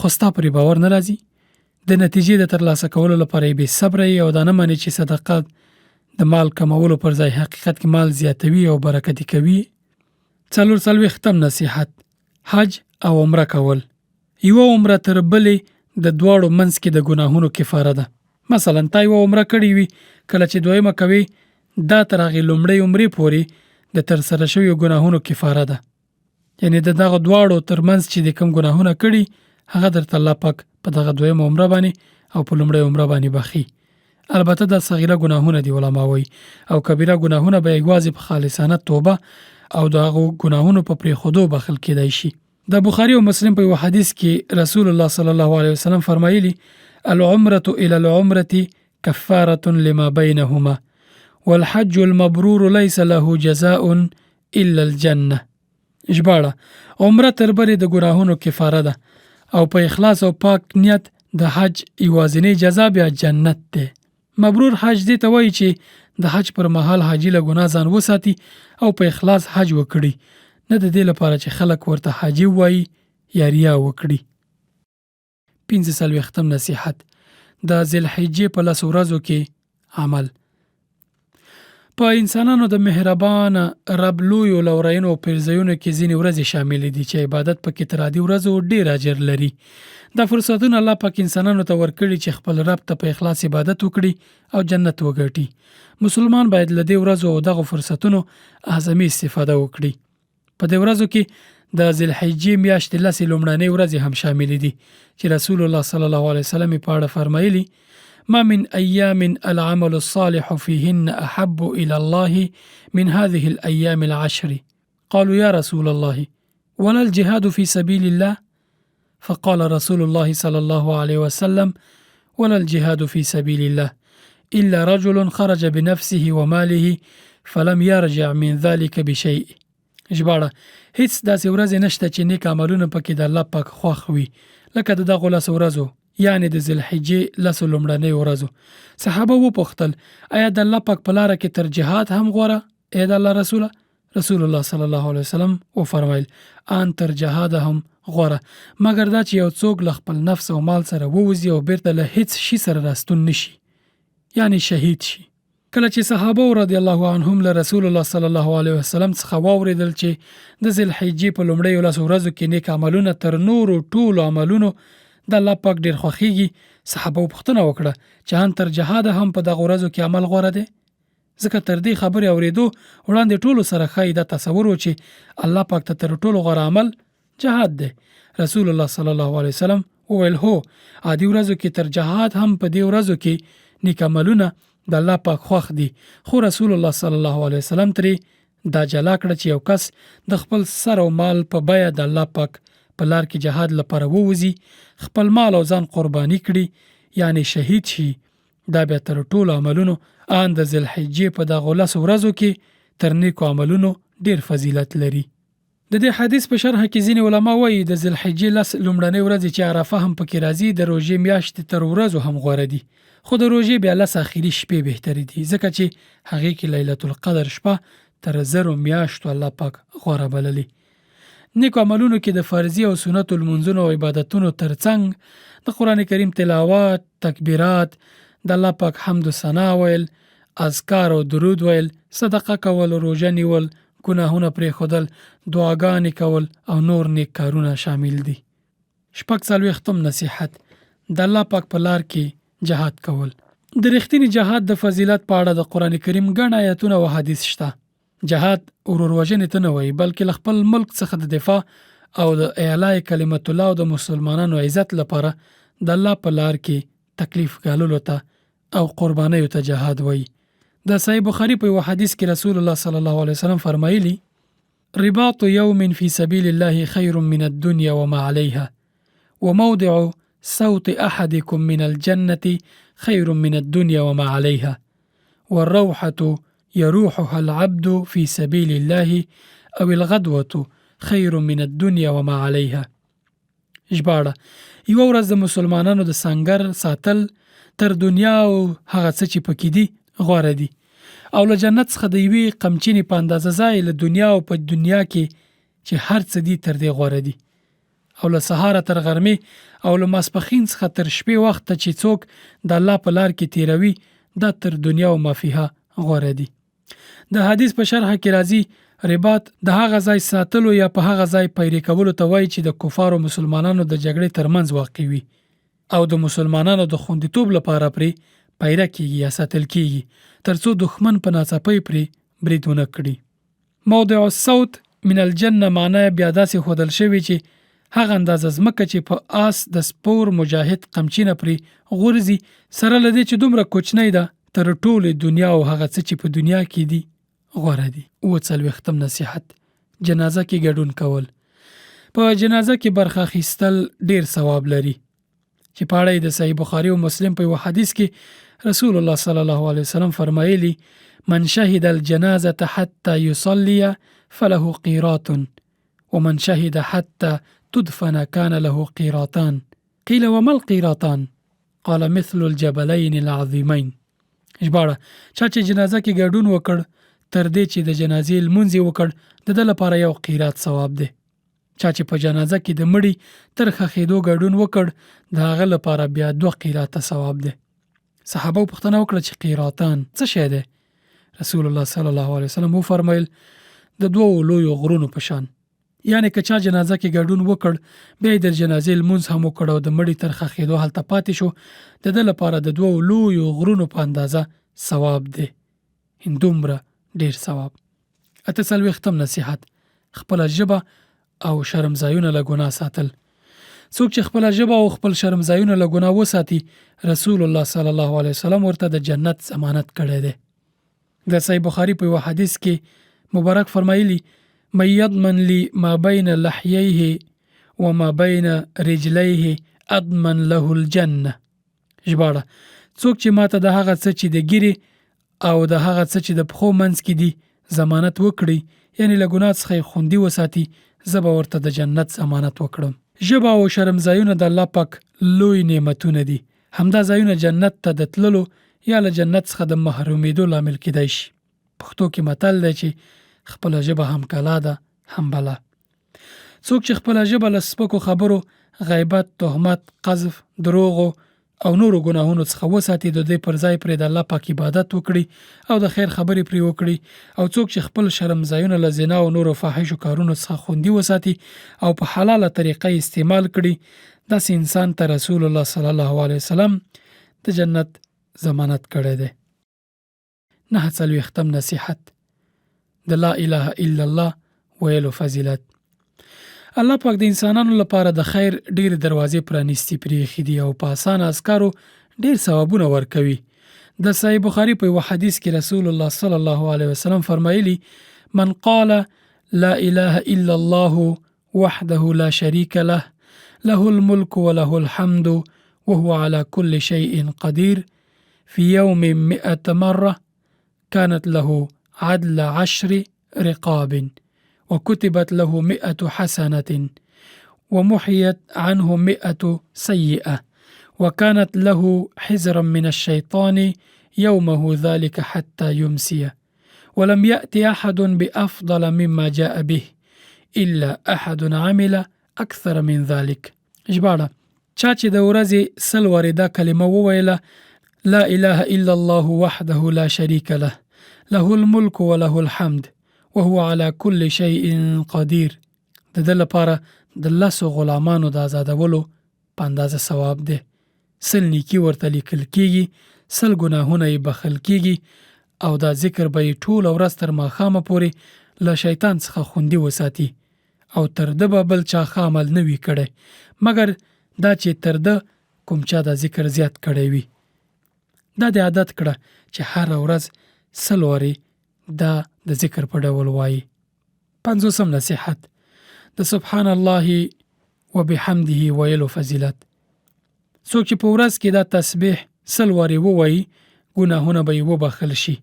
خو ستا پرې باور نه راځي. د نتیجې د ترلاسه کولو لپاره یې بې صبره یې او دا نه منې چې صدقه د مال کمولو پر ځای حقیقت کې مال زیاتوي او برکتي کوي. څلور څلوېښتم نصیحت: حج او عمره کول. یوه عمره تر بلې د دواړو منځ کې د ګناهونو کفاره ده. مثلا تا یوه عمره کړې وي، کله چې دویمه کوې، دا تر هغې لومړۍ عمرې پورې د ترسره شویو ګناهونو کفاره ده. یعنی د دغه دواړو تر منځ چې د کوم ګناهونه کړي، هغه درته الله پاک په دغه دویمه عمره باندې او په لومړۍ عمره باندې بخي. البته دا صغیره ګناهونه دي، علما وایي، او کبیره ګناهونه به یوازې په خالصانه توبه او د هغو ګناهونو په پرېښودو بخښل کېدای شي. د بخاري او مسلم په یوه حدیث کې رسول الله صلی الله علیه وسلم فرمایلی: العمرة الى العمرة کفارة لما بینهما، والحج المبرور ليس له جزاء الا الجنه. ژباړه: عمره تر بلې د ګناهونو کفاره ده، او په اخلاص او پاک نیت د حج یوازینۍ جزا بیا جنت دی. مبرور حج دې ته وایي چې د حج پر مهال حاجي له ګناه ځان وساتي او په اخلاص حج وکړي، نه د دې لپاره چې خلک ورته حاجي ووایي یا ریا وکړي. 45م نصیحت: د ذوالحجې په 10 ورځو کې عمل. په انسانانو د مهربانه رب لویو لورینو او پیرزوینو کې ځینې ورځې شاملې دي چې عبادت پکې تر عادي ورځو ډیر اجر لري. دا فرصتونه الله پاک انسانانو ته ورکړي چې خپل رب ته په اخلاص عبادت وکړي او جنت وګټي. مسلمان باید له دې ورځو او دغو فرصتونو اعظمي استفاده وکړي. په دې ورځو کې د ذوالحجې میاشتې لسې لومړنۍ ورځې هم شاملې دي چې رسول الله صلی الله علیه وسلم په اړه فرمایلي: ما من أيام العمل الصالح فيهن أحب إلى الله من هذه الأيام العشر. قالوا يا رسول الله ولا الجهاد في سبيل الله؟ فقال رسول الله صلى الله عليه وسلم: ولا الجهاد في سبيل الله إلا رجل خرج بنفسه وماله فلم يرجع من ذلك بشيء. ژباړه: هیڅ داسې ورځې نشته چې نیک عملونه پکې د الله پاک خوښ وي لکه د دغو لسو ورځو، یعنې د ذوالحجې لسو لومړنیو ورځو. صحابه وپوښتل: ایا د الله پاک په لاره کې تر جهاد هم غوره، ای د الله رسوله؟ رسول الله صلی الله علیه وسلم وفرمایل: ان تر جهاد هم غوره، مګر دا چې یو څوک له خپل نفس او مال سره ووځي او بیرته له هیڅ شي سره راستون نشي، یعنې شهید شي. کله چې صحابه رضی الله عنهم له رسول الله صلی الله علیه وسلم څخه واورېدل چې د ذوالحجې په لومړیو لسو ورځو کې نیک عملونه تر نورو ټولو عملونو د الله پاک ډېر خوښیږي، صحابه پوښتنه وکړه چې ان تر جهاد هم په دغو ورځو کې عمل غوره دی؟ ځکه تر دې خبرې اورېدو وړاندې ټولو سره ښایي دا تصور و چې الله پاک ته تر ټولو غوره عمل جهاد دی. رسول الله صلی الله علیه وسلم وویل: هو، عادي ورځو کې تر جهاد هم په دې ورځو کې نیک عملونه د الله پاک خوښ دي، خو رسول الله صلی الله علیه وسلم ترې دا جلا کړه چې یو کس د خپل سر او مال په بیه د الله پاک په لار کې جهاد لپاره ووځي، خپل مال او ځان قرباني کړي، یعنې شهید شي، دا بیا تر ټولو عملونو آن د ذوالحجې په دغو لسو ورځو کې تر نیکو عملونو ډیر فضیلت لري. د دې حدیث په شرح کې ځینې علما وایي د ذوالحجې لس لومړنۍ ورځې چې عرفه هم پکې راځي د روژې میاشتې تر ورځو هم غوره دي، خو د روژې بیا لس اخري شپې بهترې دي، ځکه چې هغې کې لیلة القدر شپه تر زرو میاشتو الله پاک غوره بللې. نیکو عملونو کې د فرضي او سنتو لمونځونو او عبادتونو ترڅنګ د قرآن کریم تلاوت، تکبیرات، د الله پاک حمد و ثنا ویل، اذکار او درود ویل، صدقه کول، روژه نیول، ګناهونه پرېښودل، دعاګانې کول او نور نیک کارونه شامل دي. 46م نصیحت: د الله پاک په لار کې جهاد کول. د رښتیني جهاد د فضیلت په اړه د قرآن کریم ګڼ آیتونه او احادیث شته. جهاد ورور وژنې ته نه وایي، بلکې له خپل ملک څخه د دفاع او د اعلاء کلمت الله او د مسلمانانو عزت لپاره د الله په لار کې تکلیف ګاللو ته او قربانیو ته جهاد وایي. د صحیح بخاري په یوه حدیث کې رسول الله صلی الله علیه وسلم فرمایلي: رباط یوم فی سبیل الله خیر من الدنیا وما علیها، وموضع صوت احدکم من الجنة خیر من الدنیا وما علیها، والروحة يروحها العبد في سبيل الله او الغدوة خير من الدنيا وما عليها. ژباړه: یوه ورځ د مسلمانانو د سنګر ساتل تر دنیا او هغه څه چې پکې دي غوره دي، او له جنت څخه د یوې قمچینې په اندازه ځای له دنیا او په دنیا کې چې هر څه دي تر دې غوره دي، او له سهاره تر غرمې او له ماسپښین څخه تر شپې وخته چې څوک د الله په لار کې تیروي دا تر دنیا او مافیها غوره دي. د حدیث په شرح کې راځي: رباط د هغه ځای ساتلو یا په هغه ځای پیرې کولو ته وایي چې د کفارو مسلمانانو د جګړې ترمنځ واقع وي او د مسلمانانو د خوندیتوب لپاره پرې پیره کیږي یا ساتل کیږي ترڅو دښمن په ناڅاپۍ پرې برید ونه کړي. موضع الصوت من الجنة معنی بیا داسې ښودل شوې چې هغه اندازه ځمکه چې په آس د سپور مجاهد قمچینه پرې غورځي، سره له دې چې دومره کوچنۍ ده، تر ټولې دنیا او هغه څه چې په دنیا کې دي غوره دي. 47م نصیحت: جنازه کې ګډون کول. په جنازه کې برخه اخیستل ډیر ثواب لري چې په اړه یې د صحیح بخاري او مسلم په یوه حدیث کې رسول الله صلی الله علیه وسلم فرمایلي: من شهد الجنازة حتى يصلي فله قيراط، ومن شهد حتى تدفن كان له قيراطان. قيل وما القيراطان؟ قال مثل الجبلين العظيمين. ژباړه: چا چې جنازه کې ګډون وکړ تر دې چې د جنازې لمونځ یې وکړ، د ده لپاره یو قیرات ثواب دی. چا چې په جنازه کې د مړي تر ښخېدو ګډون وکړ، د هغه لپاره بیا دوه قیراته ثواب دی. صحابه پوښتنه وکړه چې قیراتان څه شی دی؟ رسول الله صلی الله علیه وسلم وفرمایل، د دوو لویو غرونو په شان. یعنې که چا جنازه کې ګډون وکړ، بیا یې د جنازې لمونځ هم وکړ او د مړي تر ښخېدو هلته پاتې شو، د ده لپاره د دوو لویو غرونو په اندازه ثواب دی، هندومره ډېر ثواب. 48م نصیحت، خپله ژبه او شرم ځایونه له ګناه ساتل. څوک چې خپله ژبه او خپل شرم ځایونه له ګناه وساتي، رسول الله صلی الله علیه وسلم ورته د جنت ضمانت کړی دی. د صحیح بخاري په یوه حدیث کې مبارک فرمایلی، من یضمن لی ما بین لحییه وما بین رجلیه اضمن له الجنه. ژباړه، څوک چې ماته د هغه څه چې د ږیرې او د هغه څه چې د پښو منځ کې دي ضمانت وکړي، یعنې له ګناه څخه یې خوندي وساتي، زه به ورته د جنت ضمانت وکړم. ژبه او شرم ځایونه د الله پاک لوی نعمتونه دي. همدا ځایونه جنت ته د تللو یا له جنت څخه د محرومېدو لامل کېدای شي. پښتو کې متل دی چې خپله ژبه هم کلا ده هم بلا. څوک چې خپله ژبه له سپکو خبرو، غیبت، تهمت، قذف، دروغو او نورو ګناهونو څخه وساتي، د دې پر ځای پرې د الله پاک عبادت وکړي او د خیر خبرې پرې وکړي، او څوک چې خپل شرم ځایونه له زنا او نورو فاحشو کارونو څخه خوندي وساتي او په حلاله طریقه یې استعمال کړي، داسې انسان ته رسول الله صلی الله علیه وسلم د جنت ضمانت کړی دی. 49م نصیحت، د لا اله الا الله ویلو فضیلت. الله پاک د انسانانو لپاره د خیر ډېرې دروازې پرانیستې پرېښې دي او په اسانه اذکارو ډېر ثوابونه ورکوي. د صحیح بخاري په یوه حدیث کې رسول الله صلی الله علیه وسلم فرمایلی، من قال لا اله الا الله وحده لا شریک له، له الملک وله الحمد وهو على كل شيء قدير، في يوم 100 مرة كانت له عدل 10 رقاب، وكتبت له 100 حسنة، ومحيت عنه 100 سيئة، وكانت له حزرا من الشيطان يومه ذلك حتى يمسي، ولم يأت أحد بأفضل مما جاء به إلا أحد عمل أكثر من ذلك. ژباړه، چا چې د ورځې 100 وارې دا کلمه وویله، لا اله الا الله وحده لا شریک له، له الملک وله الحمد وهو على كل شيء قدیر، د ده لپاره د 10 غلامانو د ازادولو په اندازه ثواب دی. 100 نیکي ورته لیکل کیږي، 100 ګناهونه یې بخښل کیږي، او دا ذکر به یې ټوله ورځ تر ماښامه پورې له شیطان څخه خوندي وساتي، او تر ده به بل چا ښه عمل نه وي کړی، مګر دا چې تر ده کوم چا دا ذکر زیات کړی وي. دا دې عادت کړه چې هره ورځ 100 وارې دا د ذکر په ډول وایي. 50م نصیحت، د سبحان الله وبحمده ویلو فضیلت. څوک چې په ورځ کې دا تسبیح 100 وارې ووایي، ګناهونه به یې وبخښل شي،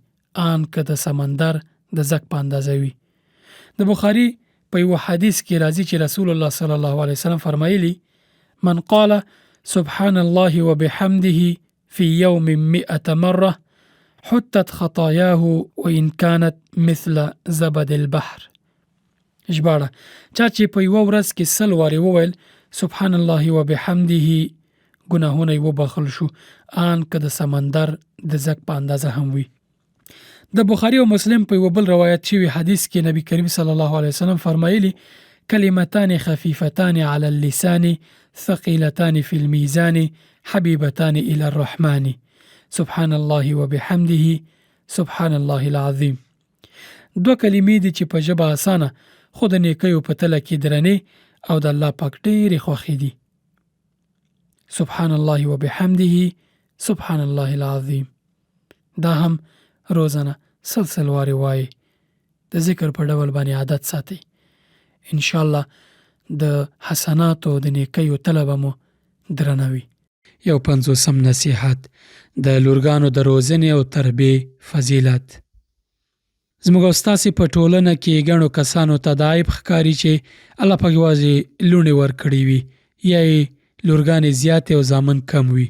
آن که د سمندر د ځګ په اندازه وي. د بخاري په یوه حدیث کې راځي چې رسول الله صلی الله علیه وسلم فرمایلی، من قال سبحان الله وبحمده في يوم 100 مرة حتت خطاياه وإن كانت مثل زبد البحر. ژباړه، چا چې په یوه ورځ کې 100 وارې وویل سبحان الله وبحمده، ګناهونه یې وبخښل شو، آن که د سمندر د ځګ په اندازه هم وي. د بخاري او مسلم په یوه بل روایت شوي حدیث کې نبی کریم صلی الله علیه وسلم فرمایلی، کلمتان خفیفتان علی اللسان ثقیلتان فی الميزان حبیبتان الی الرحمن، سبحان الله وبحمده سبحان الله العظیم. دوه کلمې دي چې په ژبه اسانه خو د نیکیو په تله کې درنې او د الله پاک ډېرې خوښې دي. سبحان الله وبحمده سبحان الله العظیم. دا هم روزانه 100 وارې وایي. د ذکر په ډول باندې عادت ساتئ، انشاءالله د حسناتو د نیکیو تله به مو درنه وي. 51م نصیحت، د لورګانو د روزنې او تربیې فضیلت. زموږ او ستاسې په ټولنه کې ګڼو کسانو ته دا عیب ښکاري چې الله پاک یوازې لوڼې ورکړې وي، یا یې لورګانې زیاتې او زامن کم وي.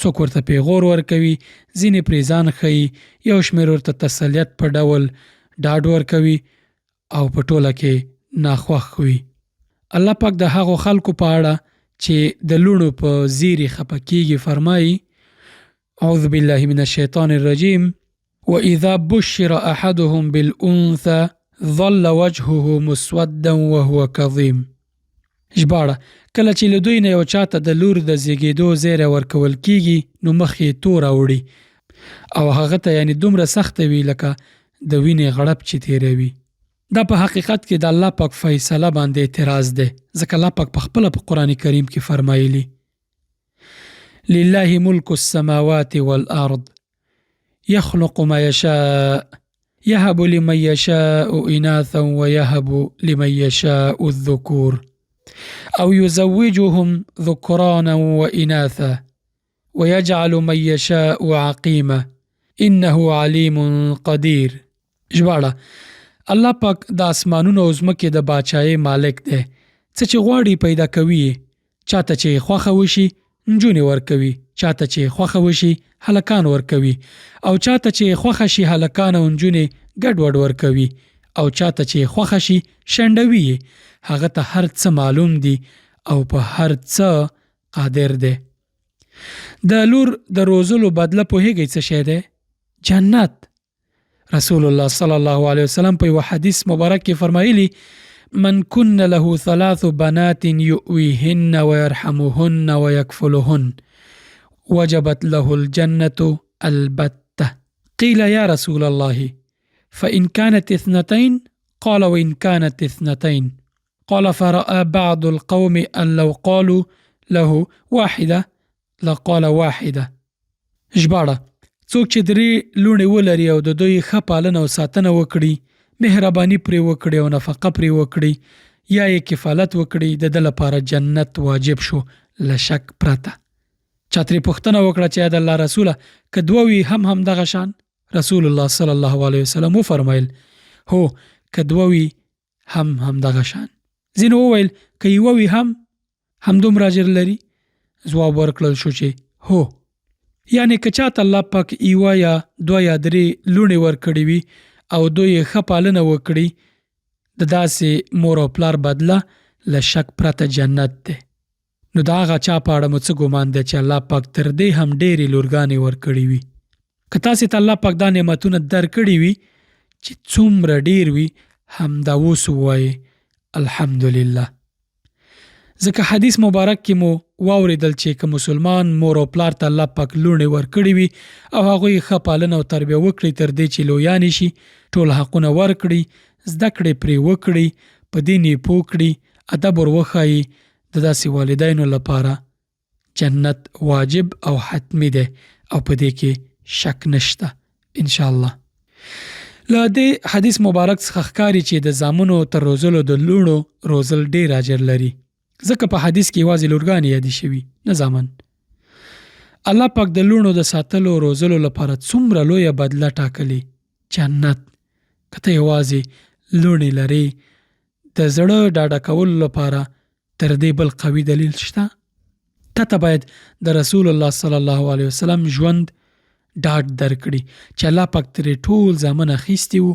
څوک ورته پیغور ورکوي، ځینې پرې ځان ښیي، یو شمېر ورته تسلیت په ډول ډاډ ورکوي او په ټوله کې ناخوښ وي. الله پاک د هغو خلکو په اړه چې د لوڼو په زیري خپه کیږي فرمایي، اعوذ بالله من الشیطان الرجیم، واذا بشر احدهم بالانثى ظل وجهه مسودا وهو کظیم. ژباړه، کله چې له دوی نه یو چاته د لور د زیږیدو زیری ورکول کیږي نو مخ یې تور اوړي او هغه ته یعنی دومره سخته وي لکه د وینې غړپ چې تیروي. دا په حقیقت کې د الله پاک فیصله باندې اعتراض دی، ځکه الله پاک په خپله په قرآن کریم کې فرمایلي، لله ملک السماوات والارض يخلق ما يشاء يهب لمن يشاء إناثا ويهب لمن يشاء الذكور أو يزوجهم ذكرانا وإناثا ويجعل من يشاء عقيما انه علیم قدیر. ژباړه، الله پاک د اسمانونو او ځمکې د باچایۍ مالک دی، څه چې غواړي پیدا کوي یې، چاته چې یې خوښه وشي نجونې ورکوي، چاته چې یې خوښه وشي هلکان ورکوي او چاته چې یې خوښه شي هلکان او نجونې ګډوډ ورکوي او چاته چې یې خوښه شي شنډوي یې، هغه ته هر څه معلوم دي او په هر څه قادر دی. د لور د روزلو بدله پوهیږئ څه شی دی؟ جنت. رسول الله صلی الله علیه وسلم په یو حدیث مبارک کې فرمایلی، من كن له ثلاث بنات يؤويهن ويرحمهن ويكفلهن وجبت له الجنة البتة. قيل يا رسول الله فإن كانت اثنتين؟ قال وإن كانت اثنتين. قال فرأى بعض القوم أن لو قالوا له واحدة لقال واحدة. ژباړه، څوک چې درې لوڼې ولري او د دوی ښه پالنه او ساتنه وکړي، مهرباني پرې وکړي او نفقه پرې وکړي یا یې کفالت وکړي، د ده لپاره جنت واجب شو له شک پرته. چا ترې پوښتنه وکړه چې ای د الله رسوله، که دوه وي هم همدغه شان؟ رسول الله صلی الله علیه وسلم وفرمایل، هو که دوه وي هم همدغه شان. ځینو وویل که یوه وي هم همدومره اجر لري؟ ځواب ورکړل شو چې هو. یعنې که چاته الله پاک یوه یا دوه یا درې لوڼې ورکړې وي او دوی یې ښه پالنه وکړي، د داسې مور او پلار بدله له شک پرته جنت دی. نو د هغه چا په اړه مو څه ګمان دی چې الله پاک تر دې هم ډېرې لورګانې ورکړې وي؟ که تاسې ته الله پاک دا نعمتونه درکړي وي چې څومره ډېر وي، همدا اوس ووایئ الحمدلله. ځکه حدیث مبارک کې مو واورېدل چې که مسلمان مور او پلار ته الله پاک لوڼې ورکړي وي او هغوی ښه پالنه او تربیه وکړي تر دې چې لویانې شي، ټول حقونه ورکړي، زده کړې پرې وکړي، په دین یې پوه کړي، ادب ور وښایي، د داسې والدینو لپاره جنت واجب او حتمی دی او په دې کې شک نشته ان شاء الله. له دې حدیث مبارک څخه ښکاري چې د زامنو تر روزلو د لوڼو روزل ډیر اجر لري، ځکه په حدیث کې یوازې لورګانې یادې شوي نه زامن. الله پاک د لوڼو د ساتلو روزلو لپاره څومره لویه بدله ټاکلې، جنت. که ته یوازې لوڼې لرې، د زړه ډاډه کولو لپاره تر دې بل قوي دلیل شته؟ تا ته باید د رسول الله صلی الله علیه وسلم ژوند ډاډ درکړي چې الله پاک ترې ټول زامن اخیستي وو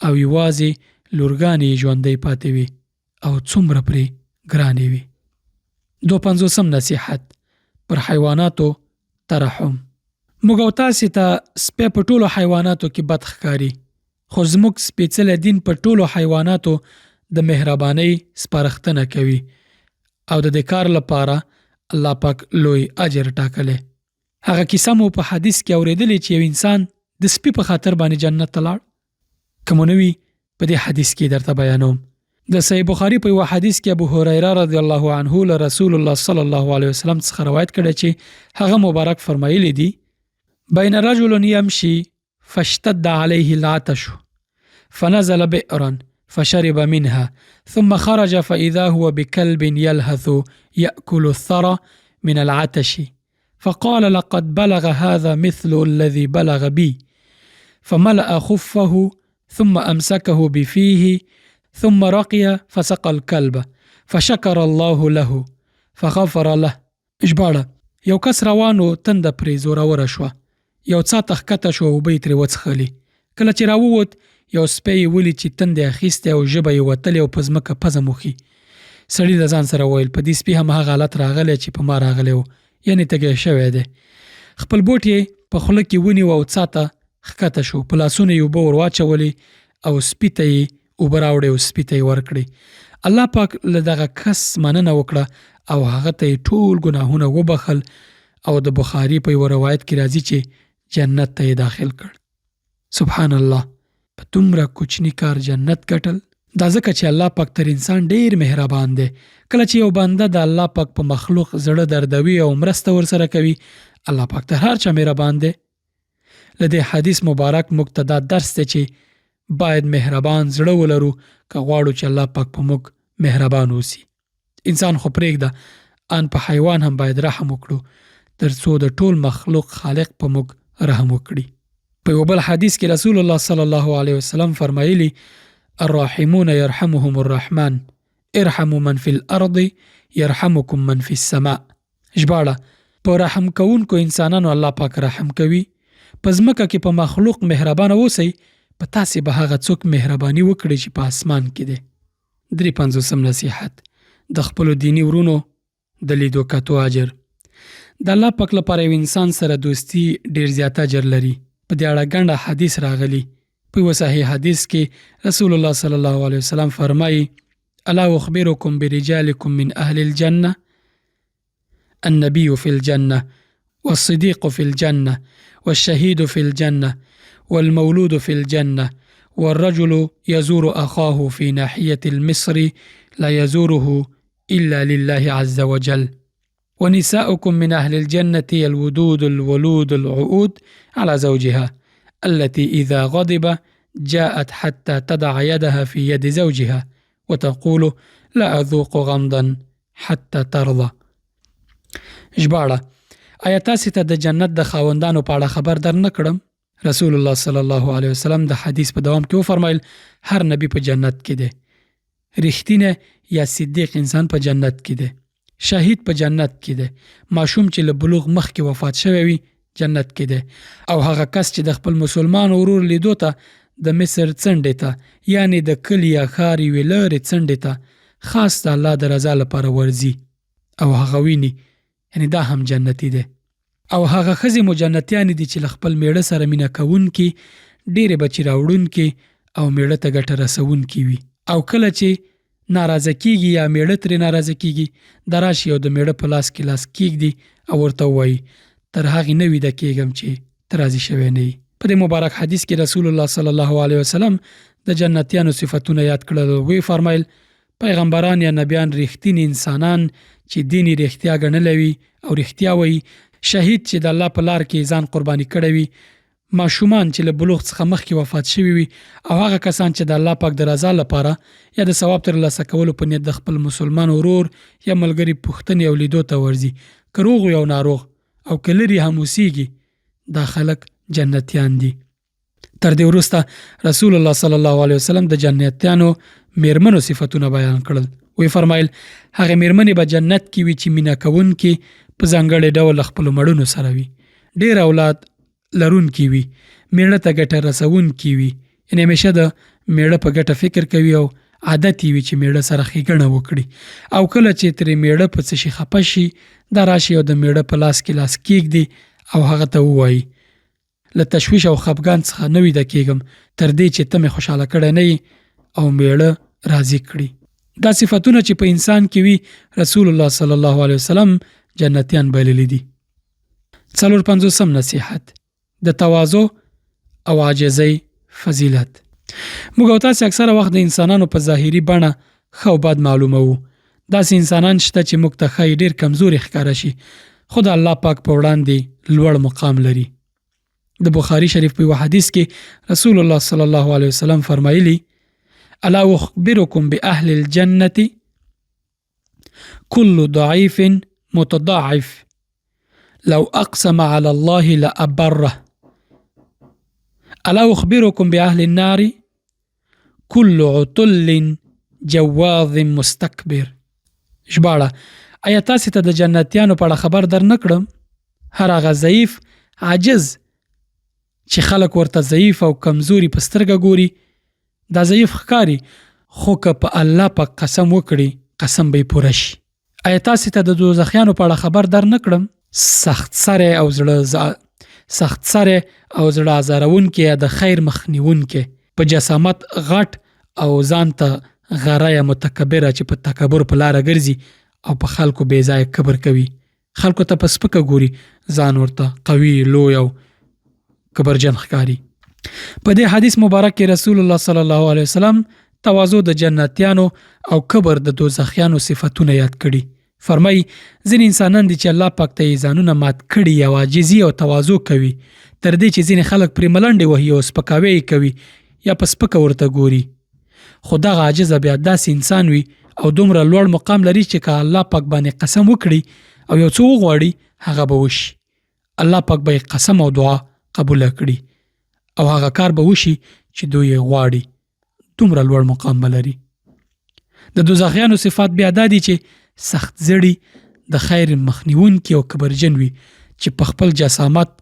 او یوازې لورګانې یې ژوندۍ پاتې وې او څومره پرې ګرانې وې. دوه پنځوسم نصیحت، پر حیواناتو ترحم. موږ او تاسې ته سپی په ټولو حیواناتو کې بد ښکاري، خو زموږ سپېڅلی دین په ټولو حیواناتو د مهربانۍ سپارښتنه کوي او د دې کار لپاره الله پاک لوی اجر ټاکلی. هغه کیسه مو په حدیث کې اورېدلې چې یو انسان د سپي په خاطر باندې جنت ته لاړ. که مو نه وي په دې حدیث کې درته بیانوم. د صحیح بخاري په یوه حدیث کې ابو هریره رضی الله عنه له رسول الله صلی الله علیه وسلم څخه روایت کړی چې هغه مبارک فرمایلی دي، بین رجل یمشي فاشتد عليه العطش فنزل بئرا فشرب منها ثم خرج فإذا هو بكلب يلهث يأكل الثرى من العطش فقال لقد بلغ هذا مثل الذي بلغ بي فملأ خفه ثم أمسكه بفيه ثم رقي فسقى الكلب فشكر الله له فغفر له. ژباړه، یو کس روان و، تنده پرې زوروره شوه، یو څاه ته ښکته شو او اوبه یې ترې وڅښلې. کله چې راووت، یو سپی یې ولید چې تندې اخیستی او ژبه یې وتلې او په ځمکه پزه موښي. سړي له ځان سره وویل، په دې سپي هم هغه حالت راغلی چې په ما راغلی و، یعنې تږی شوی دی. خپل بوټ یې په خوله کې ونیو او څاه ته ښکته شو، په لاسونو یې اوبه ور واچولې او سپي ته یې اوبه راوړې او سپي ته یې ورکړې. الله پاک له دغه کس مننه وکړه او هغه ته یې ټول ګناهونه وبخښل او د بخاري په یوه روایت کې راځي چې جنت ته یې داخل کړ. سبحان الله، په دومره کوچني کار جنت ګټل! دا ځکه چې الله پاک تر انسان ډېر مهربان دی. کله چې یو بنده د الله پاک په مخلوق زړه دردوي او مرسته ورسره کوي، الله پاک تر هر چا مهربان دی. له دې حدیث مبارک موږ ته دا درس دی چې باید مهربان زړه ولرو که غواړو چې الله پاک په موږ مهربان اوسي. انسان خو پرېږده، ان په حیوان هم باید رحم وکړو تر څو د ټول مخلوق خالق په موږ رحم وکړي. په یو بل حدیث کې رسول الله صلی الله علیه وسلم فرمایلی: الراحمون يرحمهم الرحمن ارحموا من في الارض يرحمكم من في السماء. ژباړه، په رحم کوونکو انسانانو الله پاک رحم کوي. په ځمکه کې په مخلوق مهربانه اوسئ، په تاسې به هغه څوک مهرباني وکړي چې په اسمان کې دی. درې پنځوسم نصیحت، د خپلو دیني ورونو د لیدو کتو اجر. د الله پاک لپاره یو انسان سره دوستي ډیر زیات اجر لري. په دې اړه ګڼ احادیث راغلي. په یوه صحیح حدیث کې رسول الله صلی الله علیه وسلم فرمایي: الا اخبرکم برجالکم من اهل الجنه؟ النبي في الجنة والصديق في الجنة والشهيد في الجنة والمولود في الجنة والرجل يزور أخاه في ناحية المصر لا يزوره إلا لله عز وجل. ونساؤكم من أهل الجنة الودود الولود العقود على زوجها التي إذا غضب جاءت حتى تضع يدها في يد زوجها وتقول لا أذوق غمضا حتى ترضى. ژباړه، آیا تاسې ته د جنت د خاوندانو په اړه خبر در نه کړم؟ رسول الله صلی الله علیه وسلم د حدیث په دوام کې وفرمایل: هر نبی په جنت کې دی، رښتینی یا صدیق انسان په جنت کې دی، شهید په جنت کې دی، ماشوم چې له بلوغ مخکې وفات شوی وي جنت کې دی، او هغه کس چې د خپل مسلمان ورور لیدو ته د مصر څنډې ته، یعنې د کلي یا ښار یوې لرې څنډې ته، خاص د الله د رضا لپاره ورځي او هغه ویني، یعنې دا هم جنتي دی. او هغه ښځې مو جنتیانې دي چې له خپل مېړه سره مینه کوونکې، ډېرې بچي راوړونکې او مېړه ته ګټه رسوونکې وي. او کله چې ناراضه کېږي یا مېړه ترې ناراضه کېږي، دا راشي او د مېړه په لاس کې لاس کېږدي او ورته ووايي، تر هغې نه ویده کېږم چې ته راضي شوی نه یې. په دې مبارک حدیث کې رسول الله صلی الله علیه وسلم د جنتیانو صفتونه یاد کړل او ویې فرمایل، پیغمبران یا نبیان رښتیني انسانان چې دین یې رښتیا ګڼلی وي او رښتیا وایي، شهید چې د الله په لار کې یې ځان قرباني کړی وي، ماشومان چې له بلوغ څخه مخکې وفات شوي وي او هغه کسان چې د الله پاک د رضا لپاره یا د ثواب تر لاسه کولو په نیت د خپل مسلمان ورور یا ملګري پوښتنې او لیدو ته ورځي، که روغ وي او ناروغ او که لرې هم اوسیږي، دا خلک جنتیان دي. تر دې وروسته رسول الله صلی الله علیه وسلم د جنتیانو میرمنو صفتونه بیان کړل. وی فرمایل، هغه میرمنې به جنت کې وي چې مینه کوونکې په ځانګړې ډول له خپلو مړونو سره وي، ډېر اولاد لرونکي وي، میړه ته ګټه رسوونکي وي، یعنې همیشه د میړه په ګټه فکر کوي او عادت یې وي چې میړه سره ښېګڼه وکړي، او کله چې ترې میړه په څه شي خپه شي، دا راشي او د میړه په لاس کې لاس کیږدي او هغه ته ووایي، له تشویش او خپګان څخه نه ویده کیږم تر دې چې ته مې خوشحاله کړی نه یې، او میړه راضي کړي. دا صفتونه چې په انسان کې وي، رسول الله صلی الله علیه وسلم جنتیان بللي دي. څلور پنځوسم نصیحت، د تواضع او عاجزۍ فضیلت. موږ او تاسې اکثره وخت د انسانانو په ظاهري بڼه ښه او بد معلوموو. داسې انسانان شته چې موږ ته ښایي ډېر کمزوري ښکاره شي، خو د الله پاک په وړاندې لوړ مقام لري. د بخاري شریف په یوه حدیث کې رسول الله صلی الله علیه وسلم فرمایلی: الا اخبرکم باهل الجنه كل ضعيف متضعف لو اقسم على الله لابره، الا اخبركم باهل النار كل عتل جواظ مستكبر. ژباړه، ایا تاسې ته د جنتیانو په اړه خبر در نه کړم؟ هر هغه ضعیف عاجز چې خلک ورته ضعیف او کمزوري په سترګه ګوري، دا ضعیف ښکاري، خو که په الله پاک قسم وکړي، قسم به یې پوره شي. ایا تاسې ته د دوزخیانو په اړه خبر در نه کړم؟ سخت سری او زړه سخت سری او زړه ازارونکی یا د خیر مخنیونکی، په جسامت غټ او ځان ته غره یا متکبره چې په تکبر په لاره ګرځي او په خلکو بې ځایه کبر کوي، خلکو ته په سپکه ګوري، ځان ورته قوي، لوی او کبرجن ښکاري. په دې حدیث مبارک کې رسول الله صلی الله علیه وسلم تواضع د جنتیانو او کبر د دوزخیانو صفتونه یاد کړي. فرمایي، ځینې انسانان دي چې الله پاک ته یې ځانونه مات کړي او عاجزي او تواضع کوي، تر دې چې ځینې خلک پرې ملنډې وهي او سپکاوی یې کوي یا په سپکه ورته ګوري، خو دغه عاجزه بیا داسې انسان وي او دومره لوړ مقام لري چې که الله پاک باندې قسم وکړي او یو څه وغواړي هغه به وشي، الله پاک به یې قسم او دعا قبوله کړي او هغه کار به وشي چې دوی یې غواړي، دومره لوړ مقام به لري. د دوزخیانو صفات بیا دا دي چې سخت زړي، د خیر مخنیونکي او کبرجن وي چې په خپل جسامت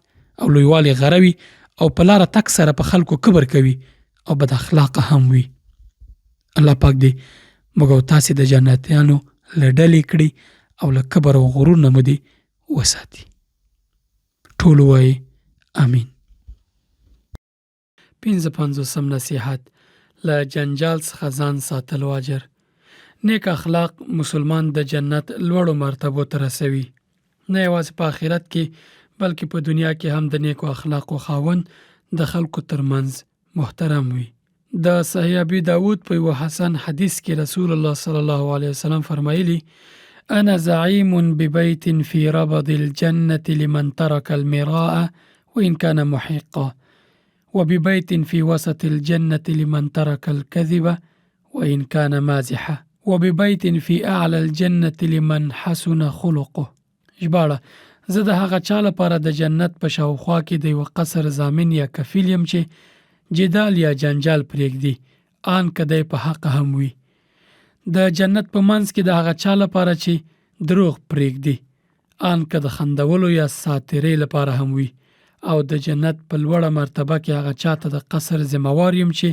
او لویوالي غره وي او په لاره تګ سره په خلکو کبر کوي او بد اخلاقه هم وي. الله پاک دې موږ او تاسې د جنتیانو له ډلې کړي او له کبر او غرور نه مو دې وساتي. ټول ووایئ امین. پنځه پنځوسم نصیحت، له جنجال څخه ځان ساتل او اجر. نیک اخلاق مسلمان د جنت لوړو مرتبو ته رسوي. نه یوازې په آخرت کې بلکې په دنیا کې هم د نیکو اخلاقو خاوند د خلکو ترمنځ محترم وي. د صحیح ابي داود په یوه حسن حدیث کې رسول الله صلی الله علیه وسلم فرمایلي: انا زعیم ببیت فی ربض الجنة لمن ترک المراء وان كان محقا، وببيت في وسط الجنة لمن ترك الكذب وإن كان مازحا، وببيت في أعلى الجنة لمن حسن خلقه. ژباړه، زه د هغه چا لپاره د جنت په شاوخوا کې د یوه قصر ضامن یا کفیل یم چې جدال یا جنجال پرېږدي، آن که دی په حقه هم وي. د جنت په منځ کې د هغه چا لپاره چې دروغ پرېږدي، آن که د خندولو یا ساتیرۍ لپاره هم وي، او د جنت په لوړه مرتبه کې هغه چا ته د قصر ذمه وار یم چې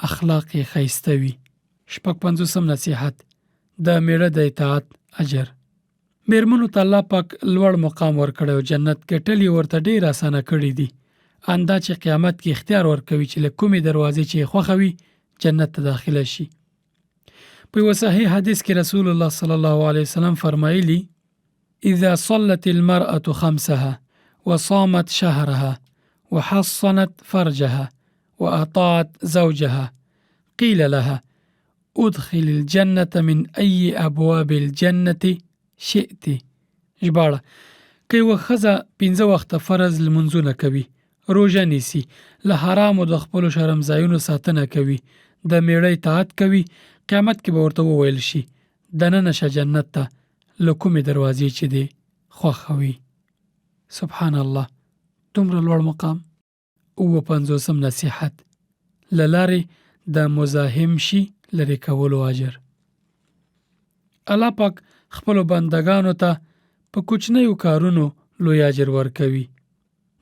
اخلاق یې ښایسته وي. شپږ پنځوسم نصیحت، د مېړه د اطاعت اجر. مېرمنو ته الله پاک لوړ مقام ورکړی او جنت ګټل یې ورته ډېر اسانه کړي دي، ان دا چې قیامت کې اختیار ورکوي چې له کومې دروازې چې یې خوښه وي جنت ته داخله شي. په یوه صحیح حدیث کې رسول الله صلی الله علیه وسلم فرمایلي: اذا صلت المرأة خمسها وصامت شهرها وحصنت فرجها وأطاعت زوجها قيل لها ادخل الجنة من أي أبواب الجنة شئت. ژباړه، که یوه ښځه پنځه وخته فرض لمونځونه کوي، روژه نیسي، له حرامو د خپلو شرمځایونو ساتنه کوي، د مېړه اطاعت کوي، قیامت کې به ورته وویل شي، دننه شه جنت ته له کومې دروازې چې دې خوښه وي. سبحان الله، دومره لوړ مقام. اووه پنځوسم نصیحت، له لارې د مزاحم شي لرې کولو اجر. الله پاک خپلو بندګانو ته په کوچنیو کارونو لوی اجر ورکوي.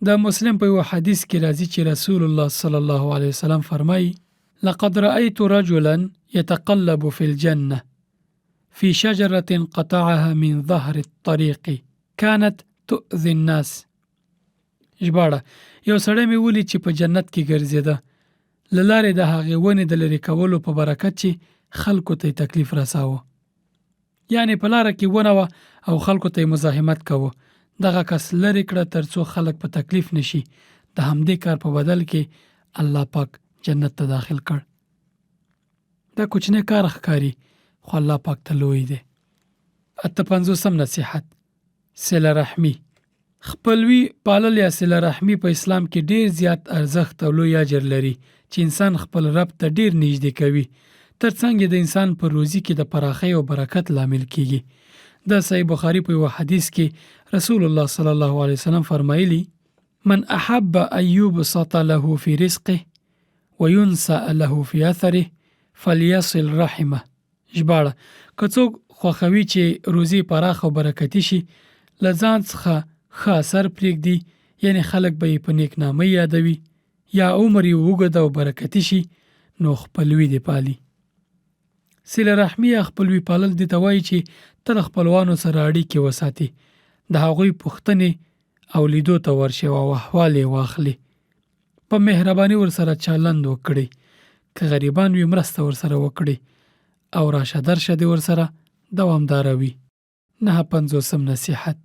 د مسلم په یوه حدیث کې راځي چې رسول الله صلی الله علیه وسلم فرمایي: لقد رأيت رجلا يتقلب في الجنة في شجرة قطعها من ظهر الطريق كانت تؤذي الناس. ژباړه، یو سړی مې ولید چې په جنت کې ګرځېده، له لارې د هغې ونې د لرې کولو په برکت چې خلکو ته یې تکلیف رساوه. یعنې په لاره کې ونه وه او خلکو ته یې مزاحمت کاوه، دغه کس لرې کړه تر څو خلک په تکلیف نه شي، د همدې کار په بدل کې الله پاک جنت ته داخل کړ. دا کوچنی کار ښکاري خو الله پاک ته لوی دی. اته پنځوسم نصیحت، صله رحمي. خپلوي پالل یا صله رحمي په اسلام کې ډېر زیات ارزښت او لوی اجر لري چې انسان خپل رب ته ډېر نږدې کوي، تر څنګ یې د انسان په روزي کې د پراخۍ او برکت لامل کېږي. د صحیح بخاري په یوه حدیث کې رسول الله صلی الله علیه وسلم فرمایلي: من احب ان یبسط له فی رزقه وینسأ له فی اثره فلیصل رحمه. ژباړه، که څوک خوښوي چې روزي یې پراخه او برکتي شي، له ځان څخه ښه اثر پرېږدي، یعنې خلک به یې په نېک نامۍ یادوي، یا عمر یې اوږد او برکتي شي، نو خپلوي دې پالي. صله رحمي یا خپلوي پالل دې ته وايي چې ته له خپلوانو سره اړیکې وساتې، د هغوی پوښتنې او لیدو ته ورشي او احوال یې واخلي. په مهرباني ورسره چلند وکړي، که غریبان وي مرسته ورسره وکړي او راشه درشه دې ورسره دوامداره وي. نهه پنځوسم نصیحت،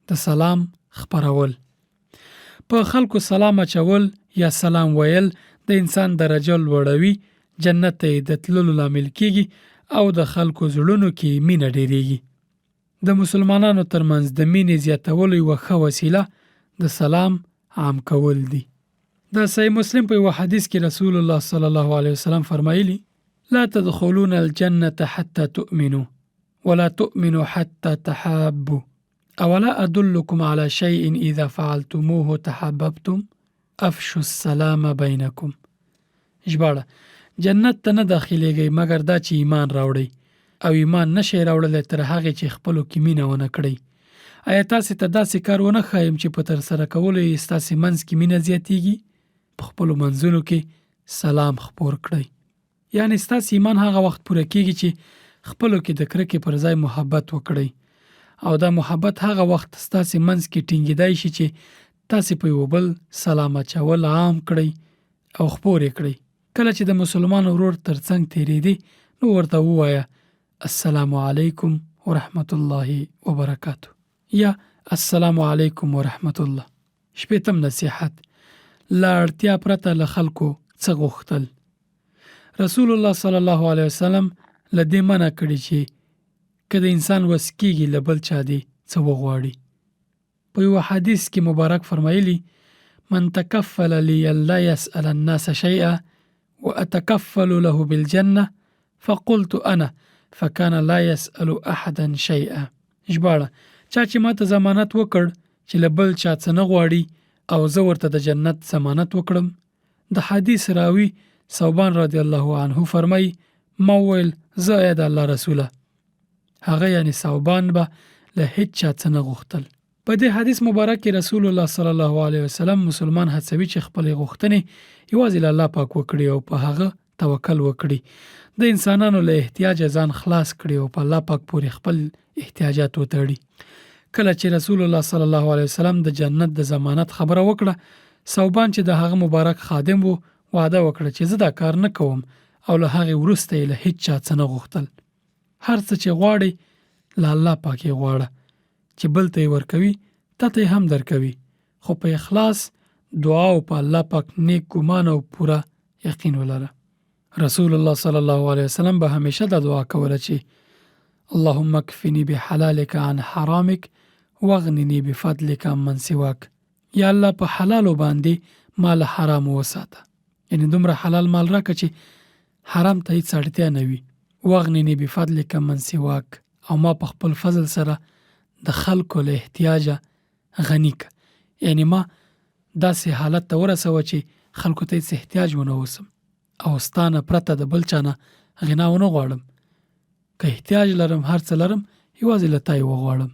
د سلام خپرول. په خلکو سلام اچول یا سلام ویل د انسان درجه لوړوي، جنت ته یې د تللو لامل کیږي او د خلکو زړونو کې مینه ډیریږي. د مسلمانانو ترمنځ د مینې زیاتولو یوه ښه وسیله د سلام عام کول دي. د صحیح مسلم په یوه حدیث کې رسول الله صلی الله علیه وسلم فرمایلي: لا تدخلون الجنة حتى تؤمنوا ولا تؤمنوا حتى تحابوا اولا ادلكم على شيء اذا فعلتموه تحاببتم افشوا السلام بينكم. ژباړه: جنت ته نه داخلېږئ مګر دا چې ایمان راوړئ، او ایمان نه شئ راوړلی تر هغې چې خپلو کې مینه ونه کړئ. ایا تاسې ته داسې کار ونه ښایم چې په ترسره کولو یې ستاسې منځ کې مینه زیاتیږي؟ په خپلو منځونو کې سلام خپور کړئ. یعنې ستاسې ایمان هغه وخت پوره کیږي چې خپلو کې د کرکې پر ځای محبت وکړئ، او دا محبت هغه وخت ستاسې منځ کې ټینګېدای شي چې تاسې په یوه بل سلام اچول عام کړئ او خپور یې کړئ. کله چې د مسلمان ورور تر څنګ تېرېدې نو ورته ووایه السلام علیکم ورحمت الله وبرکاته یا السلام علیکم ورحمت الله. شپېتم نصیحت، له اړتیا پرته له خلکو څه غوښتل. رسول الله صلی الله علیه وسلم له دې منع کړي چې که د انسان وس کیږي له بل چا دې څه وغواړي. په یوه حدیث کې مبارک فرمایلی: من تکفل لي لا يسأل الناس شيئا وأتكفل له بالجنة فقلت أنا فكان لا يسأل أحدا شيئا. ژباړه: چا چې ماته ضمانت وکړ چې له بل چا څه نه غواړي او زه ورته د جنت ضمانت وکړم. د حدیث راوي ثوبان رضی الله عنه فرمایي: ما وویل زه ای د الله رسوله. هغه یعنی ثوبان به له هیڅ چا څه نه غوښتل. په دې حدیث مبارک کې رسول الله صلی الله علیه وسلم مسلمان هڅوي چې خپلې غوښتنې یوازې له الله پاک وکړي او په هغه توکل وکړي، د انسانانو له احتیاجه ځان خلاص کړي او په الله پاک پورې خپل احتیاجات وتړي. کله چې رسول الله صلی الله علیه وسلم د جنت د ضمانت خبره وکړه، ثوبان چې د هغه مبارک خادم وو وعده وکړه چې زه دا کار نه کوم، او له هغې وروسته یې له هیڅ چا څه نه غوښتل. هر څه چې غواړې له الله پاک یې غواړه، چې بل ته یې ورکوي تا ته یې هم درکوي، خو په اخلاص دعا او په الله پاک نیک ګمان او پوره یقین ولره. رسول الله صلی الله علیه وسلم به همیشه دا دعا کوله چې اللهم اکفنی بحلالک عن حرامک واغننی بفضلک عمن سواک. یا الله په حلالو باندې ما له حرامو وساته، یعنی دومره حلال مال راکه چې حرام ته هیڅ اړتیا نه وي. واغننی بفضلک من سواک، او ما په خپل فضل سره د خلکو له احتیاجه غني که، یعنی ما داسې حالت ته ورسوه چې خلکو ته هیڅ احتیاج ونه اوسم او ستا نه پرته د بل چا نه غنا ونه غواړم. که احتیاج لرم هر څه لرم یوازې له تا یې وغواړم.